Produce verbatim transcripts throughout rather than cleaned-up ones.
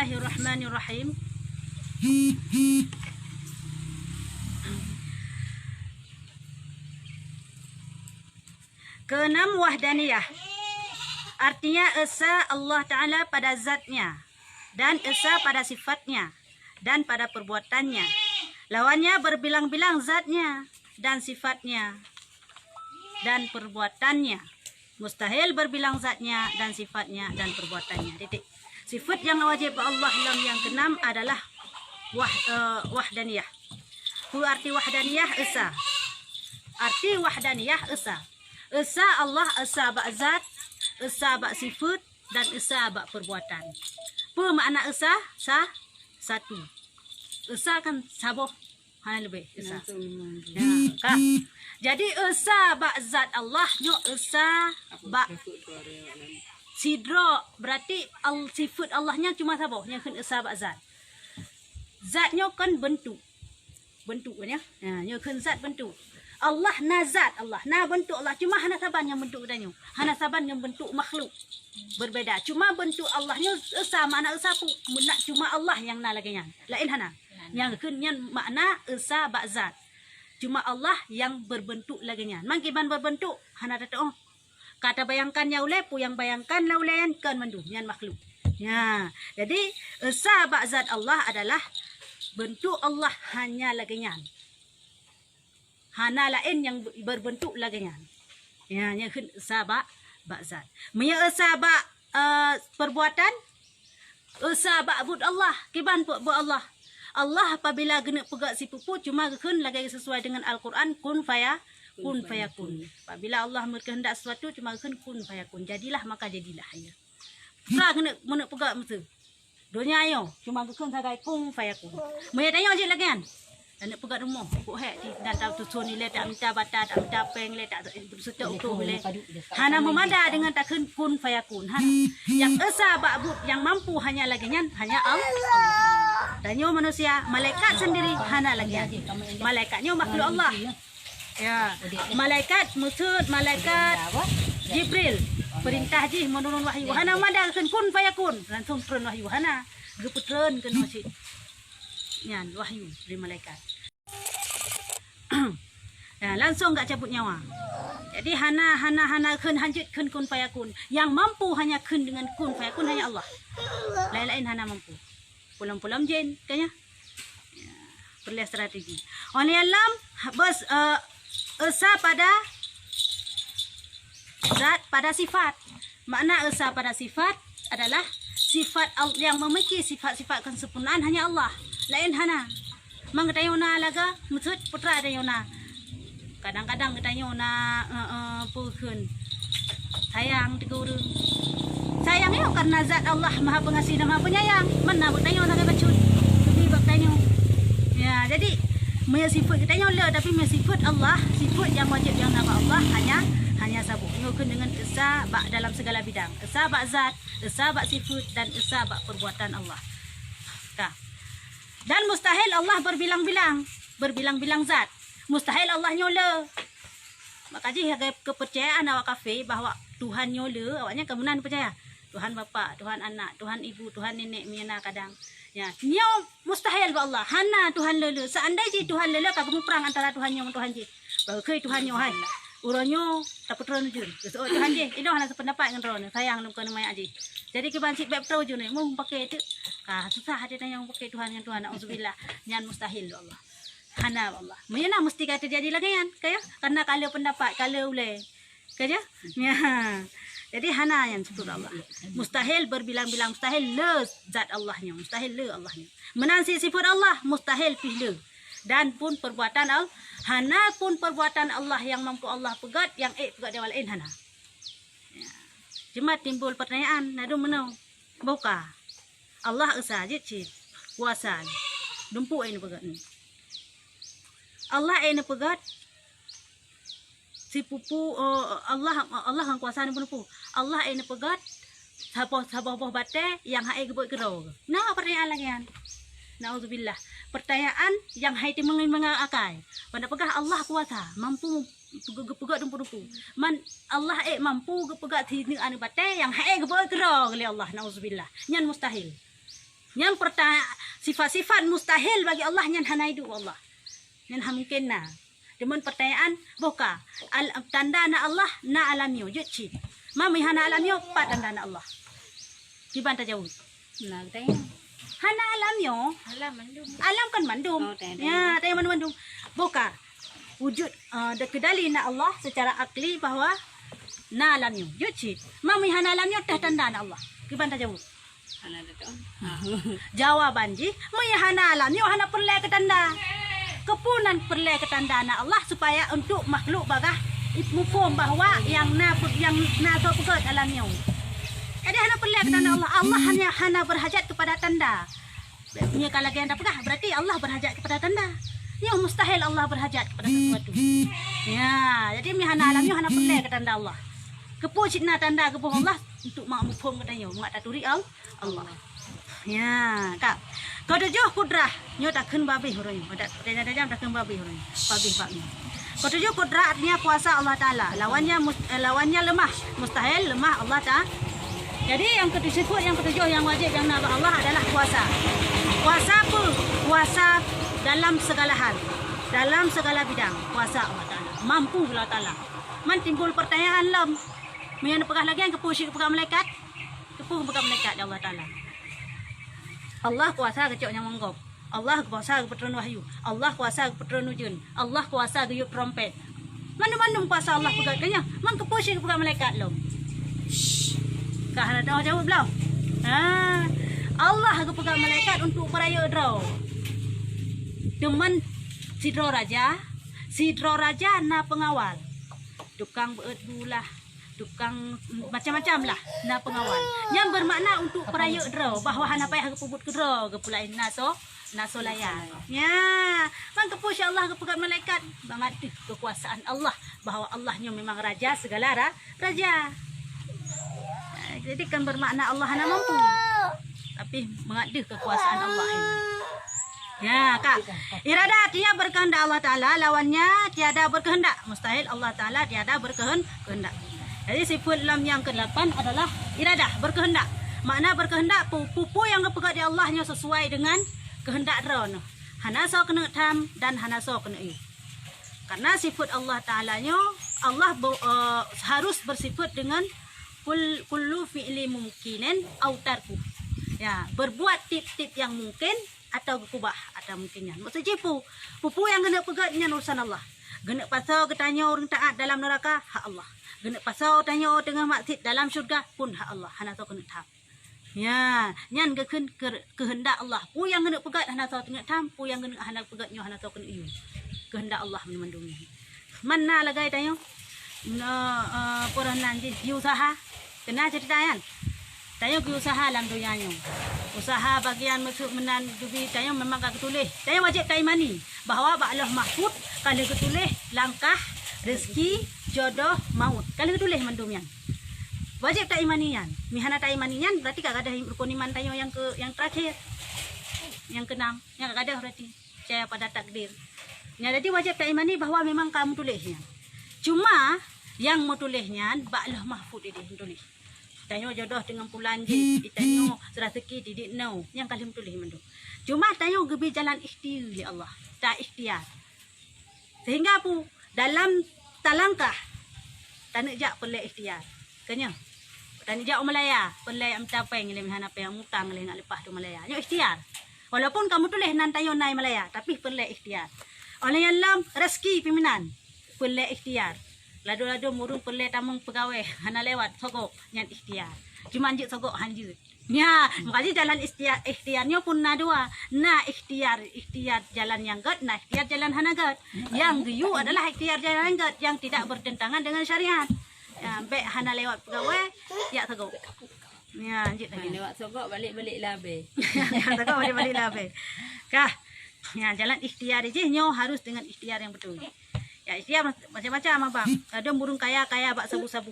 Bismillahirrahmanirrahim. Keenam, wahdaniyah. Artinya esa Allah Ta'ala pada zatnya, dan esa pada sifatnya, dan pada perbuatannya. Lawannya berbilang-bilang zatnya, dan sifatnya, dan perbuatannya. Mustahil berbilang zatnya dan sifatnya dan perbuatannya. Titik. Sifat yang wajib bak Allah lom nyang keenam adalah wah-, eh, wahdaniyah. Peue arti wahdaniyah? Esa. Arti wahdaniyah esa. Esa Allah, esa bak zat, esa bak sifat, dan esa bak perbuatan. Peue makna esa? Sa-, satu. Esa kan saboh. Hana leubeh esa. Langsung memang. Ya, ka. Jadi esa bak zat Allah nyoe esa bak sidroe, berarti al-, sifat Allah nyan cuma saboh, nyan kheun esa bak zat. Zat nyoe kan bentuk. Bentuk kan ya. Ha, nyoe kheun zat bentuk. Allah na zat Allah, na bentuk Allah. Cuma hana saban ngon bentuk geutanyoe. Hana saban ngon bentuk makhluk. Berbeda. Cuma bentuk Allah nyoe esa, makna esa pu-, meunak cuma Allah nyang na lagée nyan. Laén hana. Nyang kheun nyan makna esa bak zat. Cuma Allah nyang berbentuk lagée nyan. Mangkiban berbentuk hana tatuoh. Ka tabayangkan nyang ulée, peue nyang bayangkan lé ulée nyan kon mandum, nyan makhluk. Ya, jadi esa bak zat Allah adalah bentuk Allah hanya lagée nyan. Hana laén nyang berbentuk lagée nyan. Ya, nyan kheun esa bak, bak zat. Meunyoe esa bak, eh, perbuatan, esa bak buet Allah, kiban buet, buet Allah. Allah apabila geuneuk peugah sipupu cuma geukheun lagée sesuai dengan Al-Quran, kun faya-, kun fayakun. Apabila Allah meukeundak sesuatu cuma geukheun kun fayakun, jadilah maka jadilah. Ya. Ka geuneuk, meuneuk peugah meusu. Donya nyoe cuma geukheun sagai kun fayakun. Meunyoe tanyoe jih lagée nyan. Aneuk peugah rumoh, kok hék jih dan tatuson ilée, tak minta bata, tak minta péng lé, tak seutôt utoh lé. Hana meumada deungon takheun kun fayakun. Hana. Nyang esa bak buet nyang mampu hanya lagée nyan, hanya Allah. Tanyoe manusia, malaikat sendiri hana lagée nyan. Malaikat nyoe makhluk Allah. Ya, malaikat, maksud malaikat Jibril. Perintah jih menurun wahyu. Hana meumada kheun kun fayakun, langsung turun wahyu. Hana, geupeutreun keunoe cit. Nyan wahyu dari malaikat. Ya, langsung gak cabut nyawa. Jadi hana, hana, hana kheun hanjeuet kheun kun fayakun. Nyang mampu hanya kheun dengan kun fayakun hanya Allah. Laén-laén hana mampu. Pulom-pulom jén, kan ya? Ya, peureulée strategi. Óh lheueh lom, bos, eh, esa pada zat, pada sifat. Makna esa pada sifat adalah sifat al-, yang memiliki sifat-sifat kesempurnaan hanya Allah. Laén hana. Mang geutanyoe na lagée, maksud putra tanyoe na. Kadang-kadang geutanyoe na, eh, eh, peue kheun, sayang teuka ureuëng. Sayang nyoe karena zat Allah Maha Pengasih dan Maha Penyayang. Mana buet tanyoe sagai bacut. Tapi bak tanyoe. Ya, jadi meunyoe sifat geutanyoe le, tapi meunyoe sifat Allah, sifat yang wajib yang na bak Allah hanya, hanya saboh. Nyoe kheun dengan esa bak dalam segala bidang. Esa bak zat, esa bak sifat dan esa bak perbuatan Allah. Ka. Dan mustahil Allah berbilang-bilang, berbilang-bilang zat. Mustahil Allah nyoe le. Maka jih lagée keupeurcayaan awak kafé bahwa Tuhan nyoe le, awaknyan ka meunan peucaya. Tuhan Bapak, Tuhan Anak, Tuhan Ibu, Tuhan Nenek, meunyoe na kadang. Ya, nyoe mustahil bak Allah. Hana Tuhan le-le. Seandai jih Tuhan le-le ka beumuprang antara Tuhan nyoe ngon Tuhan jih. Baru kheun Tuhan nyoe hai. Uroe nyoe tapeutreun ujeuen. Geuseuôt Tuhan jih, inong hana seupeundapat ngon droeneuh, sayang lôn keu manyak jih. Jadi kiban cit bék peutreun ujeuen, meupaké teuk. Ka susah até tanyoe meupaké Tuhan ngon Tuhan, naudzubillah. Nyan mustahil bak Allah. Hana bak Allah. Meunyoe na meusti ka teujadi lagée nyan, ka ya? Karena ka le peundapat, ka le ulée. Ka ya? Ya. Jadi hana nyan sifat Allah. Mustahil berbilang-bilang, mustahil le zat Allah nyoe, mustahil le Allah nyoe. Meunan cit sifat Allah, mustahil pih le. Dan pun perbuatan Al-, hana pun perbuatan Allah nyang mampu Allah peugét, nyang ék peugét dewa laén hana. Ya. Cuma timbul pertanyaan, na dum meunoe. Boh ka. Allah esa jeuet cit. Kuasa. Dumpeue ék neupeugét. Allah ék neupeugét. Sipupu, eh, Allah, Allah ngon kuasa neupeue-neupeue. Allah ék neupeugét saboh, saboh boh batée nyang han ék geubeuet keudroe. Na pertanyaan lagée nyan. Naudzubillah. Pertanyaan nyang hai teumeung-meung akai. Pada peugah Allah kuasa, mampu geu-, geupeugét dumpeue-dumpeue. Man Allah ék mampu geupeugét sineuk aneuk batée nyang han ék geubeuet keudroe lé Allah. Naudzubillah. Nyan mustahil. Nyan perta-, sifat-sifat mustahil bagi Allah nyan hana idup Allah. Nyan hana mungkin na. Cuman pertanyaan, boh ka, al-, tanda na Allah, na alam nyoe, jeuet cit. Ma meunyo hana alam nyoe, pat tanda na Allah? Kiban tajaweueb. Nah, tanya. Hana alam nyoe. Alam mandum. Alam kan mandum. Oh, tanya, tanya. Ya, tanya mandum-mandum. Boh ka. Wujud, eh, de-, kedali na Allah secara akli bahwa na alam nyoe. Jeuet cit. Ma meunyo hana alam nyoe, teuh tanda na Allah. Kiban tajaweueb? Hana ada tu. Jawaban jih, meunyo hana alam nyoe hana peureulée keu tanda. Keupeue nan peureulée keu tanda na Allah supaya untuk makhluk bagaih muphom bahwa nyang na pe-, nyang na soe peugét alam nyoe. Jadi hana peureulée keu tanda Allah. Allah hanya hana berhajat kepada tanda. Nyoe ka lagée nyang tapeugah, berarti Allah berhajat kepada tanda. Nyoe mustahil Allah berhajat kepada sesuatu. Ya, jadi meunyo hana alam nyoe hana peureulée keu tanda Allah. Keupeue cit na tanda geuboh Allah untuk mak muphom geutanyoe, mak taturi Allah. Allah. Ya, ka. Ketujoh kudrah, nyoe takheun babeh uroe nyoe. Adak tajam-tajam takheun babeh uroe nyoe. Babeh bab nyoe. Ketujoh kudrah artinya kuasa Allah Taala. Lawannya mus-, eh, lawannya lemah, mustahil lemah Allah Taala. Jadi yang ketujoh, sifat yang ketujoh yang wajib yang na bak Allah adalah kuasa. Kuasa apa? Kuasa dalam segala hal. Dalam segala bidang kuasa Allah Taala. Mampu Allah Taala. Man timbul pertanyaan lom. Meunyo neupeugah lagée nyan, keupeue cit geupeugah malaikat? Keupeue geupeugah malaikat di Allah Taala? Allah kuasa geucok nyawöng gob. Allah kuasa geupeutreun wahyu. Allah kuasa geupeutreun ujeuen. Allah kuasa geuyueb trompet. Mandum-mandum kuasa Allah peugét keu nyan. Man keupeue cit geupeugah malaikat lom? Ka hana teuh jaweueb lom. Ha. Allah geupeugét malaikat untuk peurayeuk droe. Teuma sidroe raja, sidroe raja na peungawal. Tukang beuet bu lah, tukang macam-macam lah na peungawal. Nyan bermakna untuk peurayeuk droe bahwa hana payah geupeubuet keudroe, geupulaén na soe, na soe layan. Nya, man keupeue cit Allah geupeugét malaikat, mangat deuh keukuasaan Allah, bahwa Allah nyoe memang raja segala ra-, raja. Jadi kan bermakna Allah hana mampu, tapi mangat deuh keukuasaan Allah. Ya, ka. Iradat, ia berkehendak Allah Taala, lawannya tiada berkehendak. Mustahil Allah Taala tiada berkehen-, kehendak. Jadi sifat lam nyang kedelapan adalah iradah, berkehendak. Makna berkehendak, pu-, peue-peue nyang geupeugét di Allah nyoe sesuai dengan kehendak Droeneuh. Hana soe keuneuk tham dan hana soe keuneuk yue. Karena sifat Allah Taala nyoe, Allah be-, eh, harus bersifat dengan kul-, kullu fi'li mumkinin au tarku. Ya, berbuat tiep-tiep nyang mungkin atau geukubah atau mungkin nyan. Maksud jih peue? Peue-peue nyang geuneuk peugét nyan urusan Allah. Geuneuk pasoe geutanyoe ureuëng taát dalam neuraka, hak Allah. Geuneuk pasoe tanyoe teungoh maksiet dalam syeuruga pun hak Allah. Hana soe keuneuk tham. Nya, nyan geukheun keu-, keuheundak Allah. Peue nyang geuneuk peugét hana soe keuneuk tham, peue nyang geuneuk hana peugét nyoe hana soe keuneuk yue. Keuheundak Allah mandum nyan. Man na lagée tanyoe, na, eh, peureunan jih jiusaha. Keunan ceurita nyan. Tanyoe geuusaha lam donya nyoe. Usaha bagian meuseuk meunan jubi tanyoe memang ka geutuléh. Tanyoe wajéb taimani bahwa bak Lauh Mahfuz ka lheueh geutuléh langkah, rezeki, jodoh, maut. Ka lheueh geutuléh mandum nyan. Wajéb taimani nyan. Meuhana taimani nyan, berarti ka gadôh rukon iman tanyoe nyang keu-, nyang teurakhé. Nyang keunam, nyang ka gadôh berarti. Percaya pada takdir. Nyan jadi wajéb taimani bahwa memang ka meutuléh nyan. Cuma, nyang meutuléh nyan bak Lauh Mahfuz idéh meutuléh. Tanyoe jodoh deungon pulan jih, tanyoe raseuki didik nyoe, nyang ka lheueh meutuléh mandum. Cuma tanyoe geubri jalan ikhtiar lé Allah. Ta ikhtiar. Sehingga peue? Dalam talangkah, taneuk jak peureulée ikhtiar. Keunyoe, taneuk jak u Malaya, peureulée mita péng lé meuhana péng, mutang lé nak leupah tu Malaya. Nyoe ikhtiar. Walaupun ka meutuléh nan tanyoe na i Malaya, tapi peureulée ikhtiar. Óh lheueh nyan lom, rezeki pih meunan, peureulée ikhtiar. Ladôm-ladôm ureuëng peureulée tamong peugawée, hana lewat, sogok, nyan ikhtiar. Cuma jeuet sogok han jeuet. Nya, makajih jalan ikhtiar, ikhtiar nyoe pun na dua. Na ikhtiar, ikhtiar jalan nyang gét, na ikhtiar jalan hana gét. Nyang geuyue adalah ikhtiar jalan nyang gét, yang tidak bertentangan dengan syariat. Ya, bék hana lewat peugawée, jak sogok. Nya, lanjut lagi. Lewat sogok, balik-balik labée. Sogok, balik-balik labée. Kah. Nya, jalan ikhtiar jih nyoe harus dengan ikhtiar yang betul. Ya, ikhtiar mas-, macam-macam, abang. Kadang ureuëng kaya, kaya bak sabu-sabu.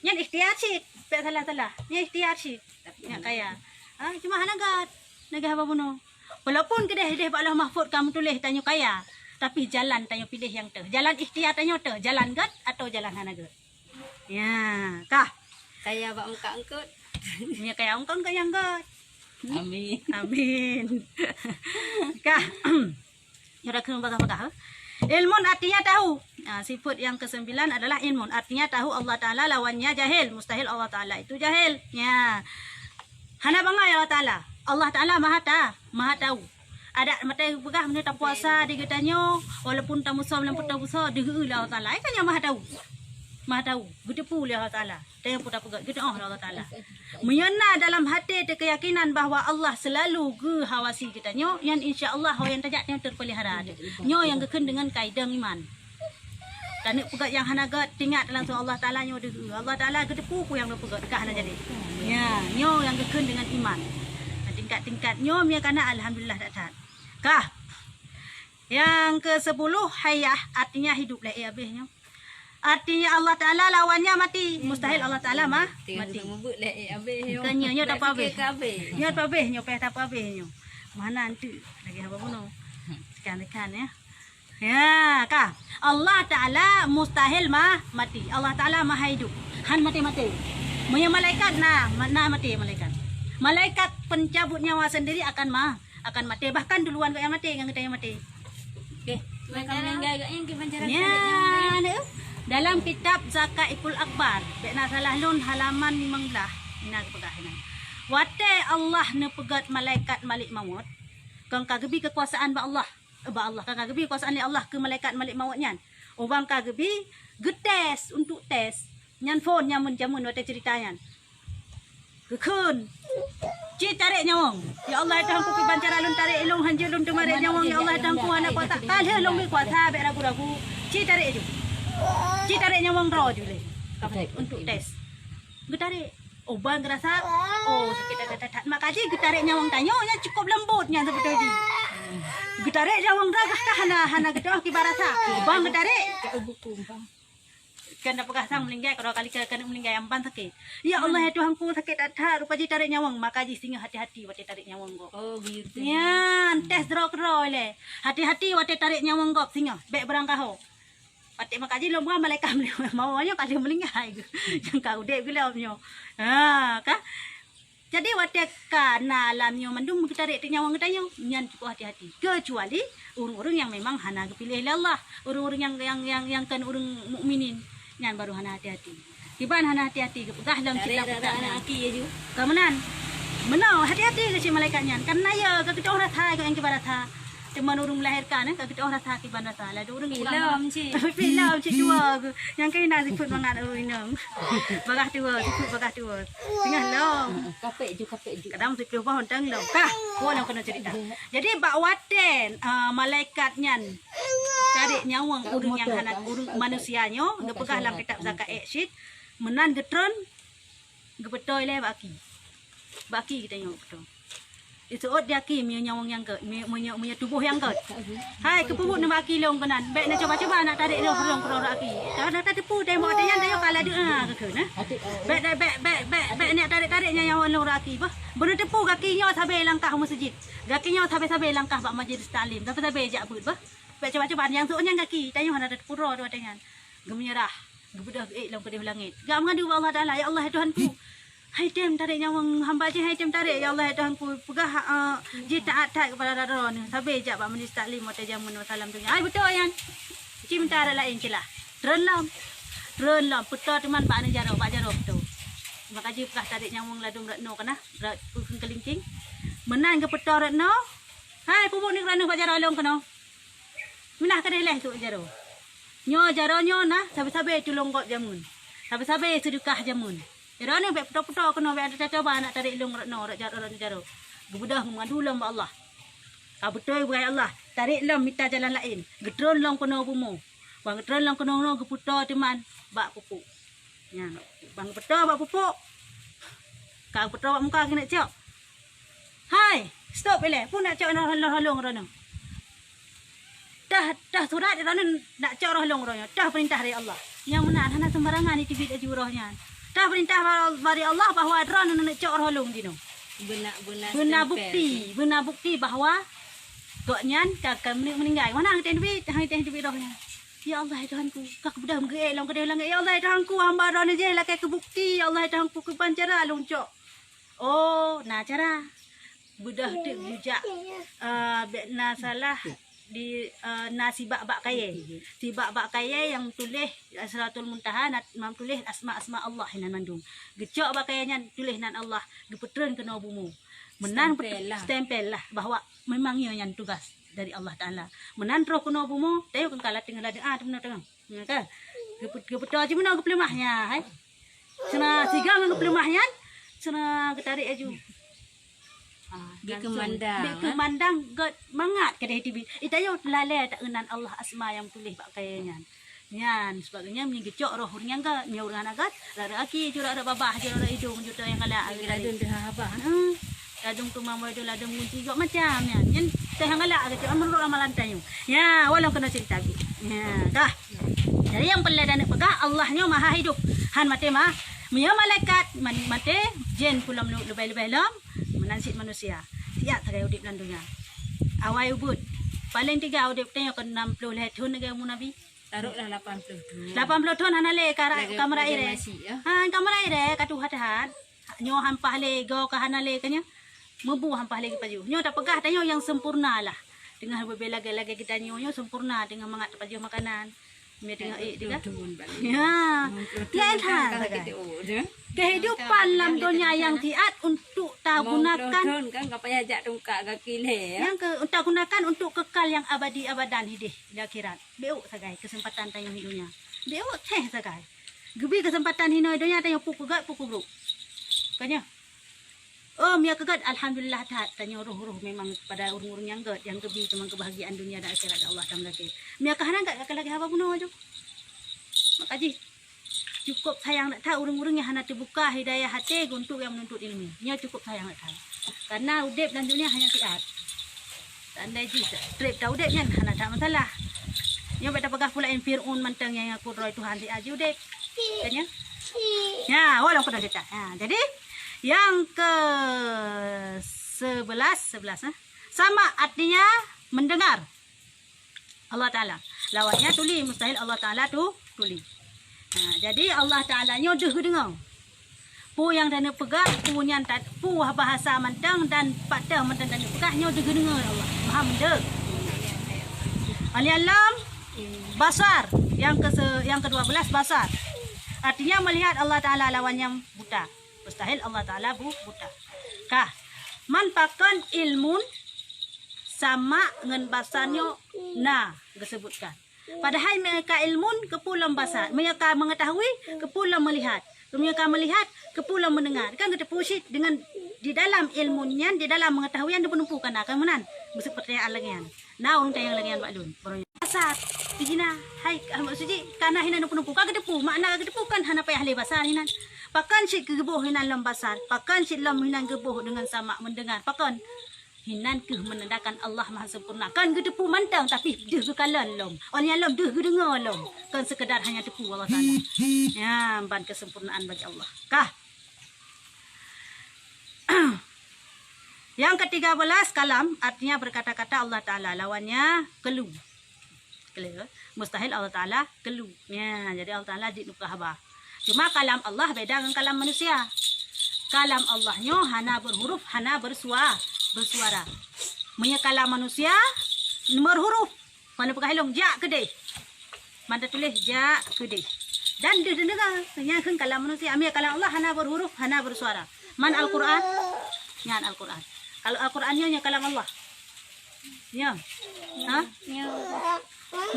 Nyan ikhtiar cit, bék salah-salah. Nyan ikhtiar cit. Nyan kaya. Ha, cuma hana gét. Nagah haba bunoe. Walaupun keudeh idéh bak Lauh Mahfuz ka meutuléh tanyoe kaya, tapi jalan tanyoe piléh nyang teuh. Jalan ikhtiar tanyoe teuh, jalan gét atau jalan hana gét. Ya, kah. Kaya bak eungkot-eungkot. Nyan kaya eungkot-eungkot nyang gét. Amin. Amin. Kah. Nyoe dah keuneuk bagah-bagah, eh. Ilmun artinya tahu. Nah, sifat yang kesembilan adalah ilmun, artinya tahu Allah Taala lawannya jahil, mustahil Allah Taala itu jahil. Ya. Hana bangai Allah Taala. Allah Taala Maha Ta-, Maha Tahu. Adak maté peugah meunyoe tapuasa di geutanyoe, walaupun tamusom lam peutoe buso, deuh lé Allah Taala. Ai tanyoe Maha Tahu. Maha Tahu. Geuteupeue lé Allah Taala. Tanyoe peue tapeugah, geuteu'oh lé Allah Taala. Meunyoe na dalam até teu keuyakinan bahwa Allah seulalu geuhawasi geutanyoe, nyan insya Allah ho nyang tajak nyoe teupeulihara. Nyoe nyang geukheun deungon kaidah iman. Taneuk peugah nyang hana gét, teuingat langsung Allah Taala nyoe deuh. Allah Taala geuteupeue peue nyang lôn peugah, ka hana jadi. Ya, nyoe nyang geukheun deungon iman. Tingkat-tingkat nyoe meunyoe kana alhamdulillah that-that. Kah. Yang kesepuluh, hayah, artinya hidup lé, eh, habéh nyoe. Artinya Allah Taala lawannya mati. Mustahil Allah Taala mah mati. Kan nyoe, nyoe tak habéh. Nyoe tak habéh, nyoe payah tak habéh nyoe. Mana antu lagi haba bunoe. Tekan-tekan ya. Ya, ka. Allah Taala mustahil mah mati. Allah Taala maha hidup. Han maté-maté. Meunyoe malaikat na, ma-, na maté malaikat. Malaikat pencabut nyawa sendiri akan ma-, akan maté. Bahkan duluan geutanyoe maté ngon geutanyoe maté. Oke. Mereka meninggal geutanyoe gimana cara? Ya, dalam kitab Zakaikul Akbar, bèk na salah lôn halaman limong blah. Ina geupeugah ina. Watèe Allah neupeugöt malaikat Malik Maut, kon ka geubi keukuasaan bak Allah. Bak Allah, ka, ka geubi keukuasaan lé Allah keu malaikat Malik Maut nyan. Ubang ka geubi geutés, untuk tés. Nyan phôn nyamun jameun watèe ceurita nyan. Geukheun. Ci tarek nyawöng. Ya Allah, ya Tuhanku, kiban cara lôn tarek ilông, hanjeuet lôn teumarek nyawöng. Ya Allah, ya Tuhanku, hana kuasa. Ka lheueh lôn bri kuasa, bèk ragu-ragu. Ci tarek ju. Ci tarek nyawöng droe ju lé. Ka, untuk tés. Geutarek. Oh, ban geurasa, oh, sakét that-that. Maka jih geutarek nyawöng tanyoe nyan cukup leumbot nyan seubeutôi jih. Geutarek nyawöng droe gah ka hana, hana geutoh kiban rasa. Ban geutarek. Kan dah peugah sang meuninggai, kalau kali ka keuneuk meuninggai, ban sakét. Ya Allah, ya Tuhanku, sakét that-that, rupa jih tarek nyawöng. Maka jih singoh hati-hati watèe tarek nyawöng gob. Oh, gitu. Nyan, tés droe keudroe lé. Hati-hati watèe tarek nyawöng gob singoh. Bèk beurangkaho. Watèe maka jih lom buah malaikat mawöt nyoe ka lheueh meuninggai geuh. Nyang ka udép geuh lom nyoe. Ha, ka. Jadi watèe ka na lam nyoe mandum geutarek teuk nyawöng geutanyoe, nyan cukup hati-hati. Keucuali ureueng-ureueng nyang memang hana geupiléh lé Allah, ureueng-ureueng nyang, nyang, nyang, nyang kon ureueng mukminin, nyan baru hana hati-hati. Kiban hana hati-hati geupeugah lam kitab-kitab nyan. Ka meunan. Meunoe hati-hati keu si malaikat nyan. Karena ya ka geutoh rasa, ka nyang kiban rasa. Teuma ureueng melahirkan, eh, ka geutoh rasa kiban rasa. Laju ureueng ilom cit. Tapi ilom cit dua ke. Nyang kena siput mangat ureueng inong. Bagah dua, siput bagah dua. Tengah lom. Kapek ju, kapek ju. Kadang siploh bah ontang lom. Kah, pulang kena cerita. Jadi bak watèe, ah, malaikat nyan tarek nyawöng ureueng nyang hana, ureueng manusia nyoe, geupeugah lam kitab Zakat Eksid, meunan geutreun geupeutôi lé bak aki. Bak aki geutanyoe geupeutôi. Iseuôt di aki meunyoe nyawöng nyang gét, meunyoe, meunyoe, meunyoe tuboh nyang gét. Hai, keupeubuet nibak aki lôn keunan. Bèk neucuba-cuba nak tarek lôn, lôn keudroe aki. Ka na tateupeue tembok nyan, tanyoe ka ladeuek, ah, geukheun, eh. Bèk, bèk, bèk, bèk, bèk, bèk nak tarek-tarek nyan nyawöng lôn aki bah. Beuneuteupeu gaki nyoe sabe langkah u meuseujid. Gaki nyoe sabe-sabe langkah bak majelis taklim. Sabe-sabe jak beuet bah. Bèk cuba-cuba nyang seuôt nyan gaki. Tanyoe hana tateupeue droe watèe nyan. Geumeunyeurah. Geubeudôh geuék lom keudéh u langét. Geumeungadu bak Allah Taala, "Ya Allah, ya Tuhanku, hai tem tarek nyawöng hamba jih, hai tem tarek, ya Allah, ya Tuhanku, peugah, eh, jih taat that keupada droeneuh. Sabe jak bak majelis taklim watèe jameun masa lam donya." Hai beutôi nyan. Ci mita rot laén ceulah. Treun lom. Treun lom, peutoe teuma bak aneuk jaroe, bak jaroe peutoe. Maka jih peugah tarek nyawöng ladôm rot noe keunah, rot peue keulinceng. Meunan geupeutoe rot noe. Hai, peubuet nibak droeneuh bak jaroe lôn keunoe. Minah keudéh lé seuôt jaroe. Nyoe jaroe nyoe na sabe-sabe tulông gob jameun. Sabe-sabe seudeukah jameun. Jaroe nyoe bèk peutoe-peutoe keunoe, bèk ada cuba nak tarek lôn rot noe, rot jaroe, rot jaroe. Geubeudôh meungadu lom bak Allah. Ka beutôi beugai Allah, tarek lom mita jalan laén. Geutreun lom keunoe bumoe. Ban geutreun lom keunoe, geupeutôe teuma bak pupuk. Nyan, ban geupeutoe bak pupuk. Ka geupeutoe bak muka keuneuk cok. Hai, stop ilèe. Peue nak cok roh, roh lôn droeneuh? Tah, tah surat droeneuh nak cok roh lôn droeneuh. Tah peurintah dari Allah. Nyang meunan hana seumbarangan jiteubiet laju roh nyan. Tah peurintah dari Allah bahwa droeneuh neuk cok roh lôn jinoe. Beuna, beuna bukti, beuna bukti bahwa gobnyan ka, ka meuninggai. Hana teubiet, hana teubiet roh nyan. Ya Allah, ya Tuhanku, ka kubeudôh meugeuék lom keudéh u langét. Ya Allah, ya Tuhanku, hamba droeneuh jih lakèe keu bukti. Ya Allah, ya Tuhanku, kiban cara lôn cok. Oh, na cara. Beudôh teuk jujak, eh, bèk na salah di, eh, na sibak bak kayèe. Sibak bak kayèe nyang tuléh Sidratul Muntaha, na, na tuléh asma-asma Allah inan mandum. Geucok bak kayèe nyan tuléh nan Allah, geupeutreun keunoe bumoe. Meunan stempel lah. Stempel lah bahwa memang nyoe nyan tugas dari Allah Taala. Meunan troh keunoe bumoe, tayue keu kalat teungoh ladeuh, ah, teungoh teungoh. Nyan ka. Geupe-, geupeutoe cit meunoe geupeuleumah nyan, hai. Seuna sigoe ngon geupeuleumah nyan, seuna geutarek laju. Ah, bèk langsung. Keumandang, bèk ah. Keumandang gèt mangat keudeh teubiet. Ita nyoe lalè taeu nan Allah asma nyang tuléh bak kayèe nyan. Nyan, sebab nyan meunyoe geucok roh ureueng nyang gèt, meunyoe ureueng hana gèt, rara aki, jurara babah, jurara idong, juta nyang galak. Lagi ladôm teuh haba. Hmm. Ladôm teuma mulai ladôm gunci gok macam nyan. Nyan teuh nyang galak geucok meunurot ramalan tanyoe. Ya, walong keunoe cerita bit. Ya, dah. Jadi nyang peureulèe taneuk peugah, Allah nyoe maha hidup. Han maté ma-, meunyoe malaikat man-, maté, jén pulom lu-, leubeh-leubeh lom, meunan cit manusia. Siat sagai udép lam donya. Awai ubeut. Paleng tiga udép tanyoe keu nam ploh lhèe thon lagèe umu Nabi. Taroklah lapan ploh thon. Lapan ploh thon hana lé ka ra-, lagèe ka meuraéh. Masih, ya. Ha, ka meuraéh, ka tuha that. Nyoe han paih lé, goe ka hana lé ka nyoe. Meubu han paih lé geupajoh. Nyoe tapeugah tanyoe nyang sempurna lah. Teungoh leubeh lagèe-lagèe geutanyoe nyoe sempurna teungoh mangat tapajoh makanan. Mie teungoh ék tiga. Ya. Laén that sagai. Kehidupan lam donya nyang siat untuk tagunakan. Kan ka payah jak tungkak gaki lé, ya. Nyang ke, tagunakan untuk kekal nyang abadi abadan hideh di akhirat. Bèk ôk sagai keuseumpatan tanyoe donya. Bèk ôk teuh sagai. Geubri keuseumpatan hinoe donya tanyoe peue keu gèt, peue keu brôk. Ka nyoe. Oh, meunyoe keu gèt, alhamdulillah that. Tanyoe roh-roh memang pada ureueng-ureueng nyang gèt, nyang geubri teuma keubahgiaan donya dan akhirat Allah Taala. Meunyoe keu hana gèt, ka lagèe haba bunoe aju. Maka jih, cukup sayang that ureueng-ureueng nyang hana teubuka hidayah até geuh untuk nyang meununtut ilmu. Nyoe cukup sayang that. Karena udép lam donya hanya siat. Tandai jih trép taudép nyan hana that masalah. Nyoe bèk tapeugah pula Fir'aun mantong nyang ngaku droe Tuhan siat jih udép. Kan nyoe? Ya, walong keunoe cerita. Ya, jadi nyang ke sebelas, sebelas, eh. Sama artinya mendengar. Allah Taala. Lawannya tuli, mustahil Allah Taala tu tuli. Ha, jadi Allah Taala nyoe deuh geudeungoe. Peue nyang taneuk peugah, peue nyan ta-, peue bahasa mantong dan pat teuh mantong taneuk peugah, nyoe deuh geudeungoe Allah. Maha mendeuk. Alif lam, basar. Yang ke se-, yang kedua belas, basar. Artinya melihat Allah Taala lawan nyang buta. Mustahil Allah Taala bu-, buta. Kah, man pakon ilmun sama ngon basar nyoe na geusebutkan. Padahai meunyoe ka ilmun keupeue lom basar, meunyoe ka mengetahui keupeue lom melihat, meunyoe ka melihat keupeue lom mendengar. Kan geuteupeue cit dengan di dalam ilmun nyan, di dalam mengetahui nyan, neupeunumpu ka na, kan meunan. Meuseupeuti lagèe nyan. Na ureueng tanyong lagèe nyan bak lôn. Basar. Di jina, hai, maksud jih, ka na hinan neupeunumpu. Ka geuteupeue, makna ka geuteupeue kan hana payah lé basar hinan. Pakon cit geuboh hinan lom basar, pakon cit lom hinan geuboh deungon sama mendengar. Pakon? Hinan keuh menandakan Allah Maha Sempurna. Kan geuteupeue mantong, tapi deuh geukalon lom. Awak nyan lom deuh geudeungoe lom. Kon sekedar hanya teupeue Allah Taala. Ya, ban kesempurnaan bagi Allah. Kah. Yang ketiga belas, kalam, artinya berkata-kata Allah Taala, lawannya kelu. Kelu. Mustahil Allah Taala kelu. Ya, jadi Allah Taala jeuet neupeugah haba. Cuma kalam Allah beda ngon kalam manusia. Kalam Allah nyoe hana berhuruf, hana bersua-, bersuara. Meunyoe kalam manusia berhuruf, Wan peugah ilong, "Jak keudeh." Man tatuléh, "Jak keudeh." Dan deuh teudeungoe, nyan kheun kalam manusia. Meunyoe kalam Allah hana berhuruf, hana bersuara. Man Al-Quran? Nyan Al-Quran. Kalau Al-Quran nyoe, nyoe kalam Allah? Nyoe? Ha? Nyoe.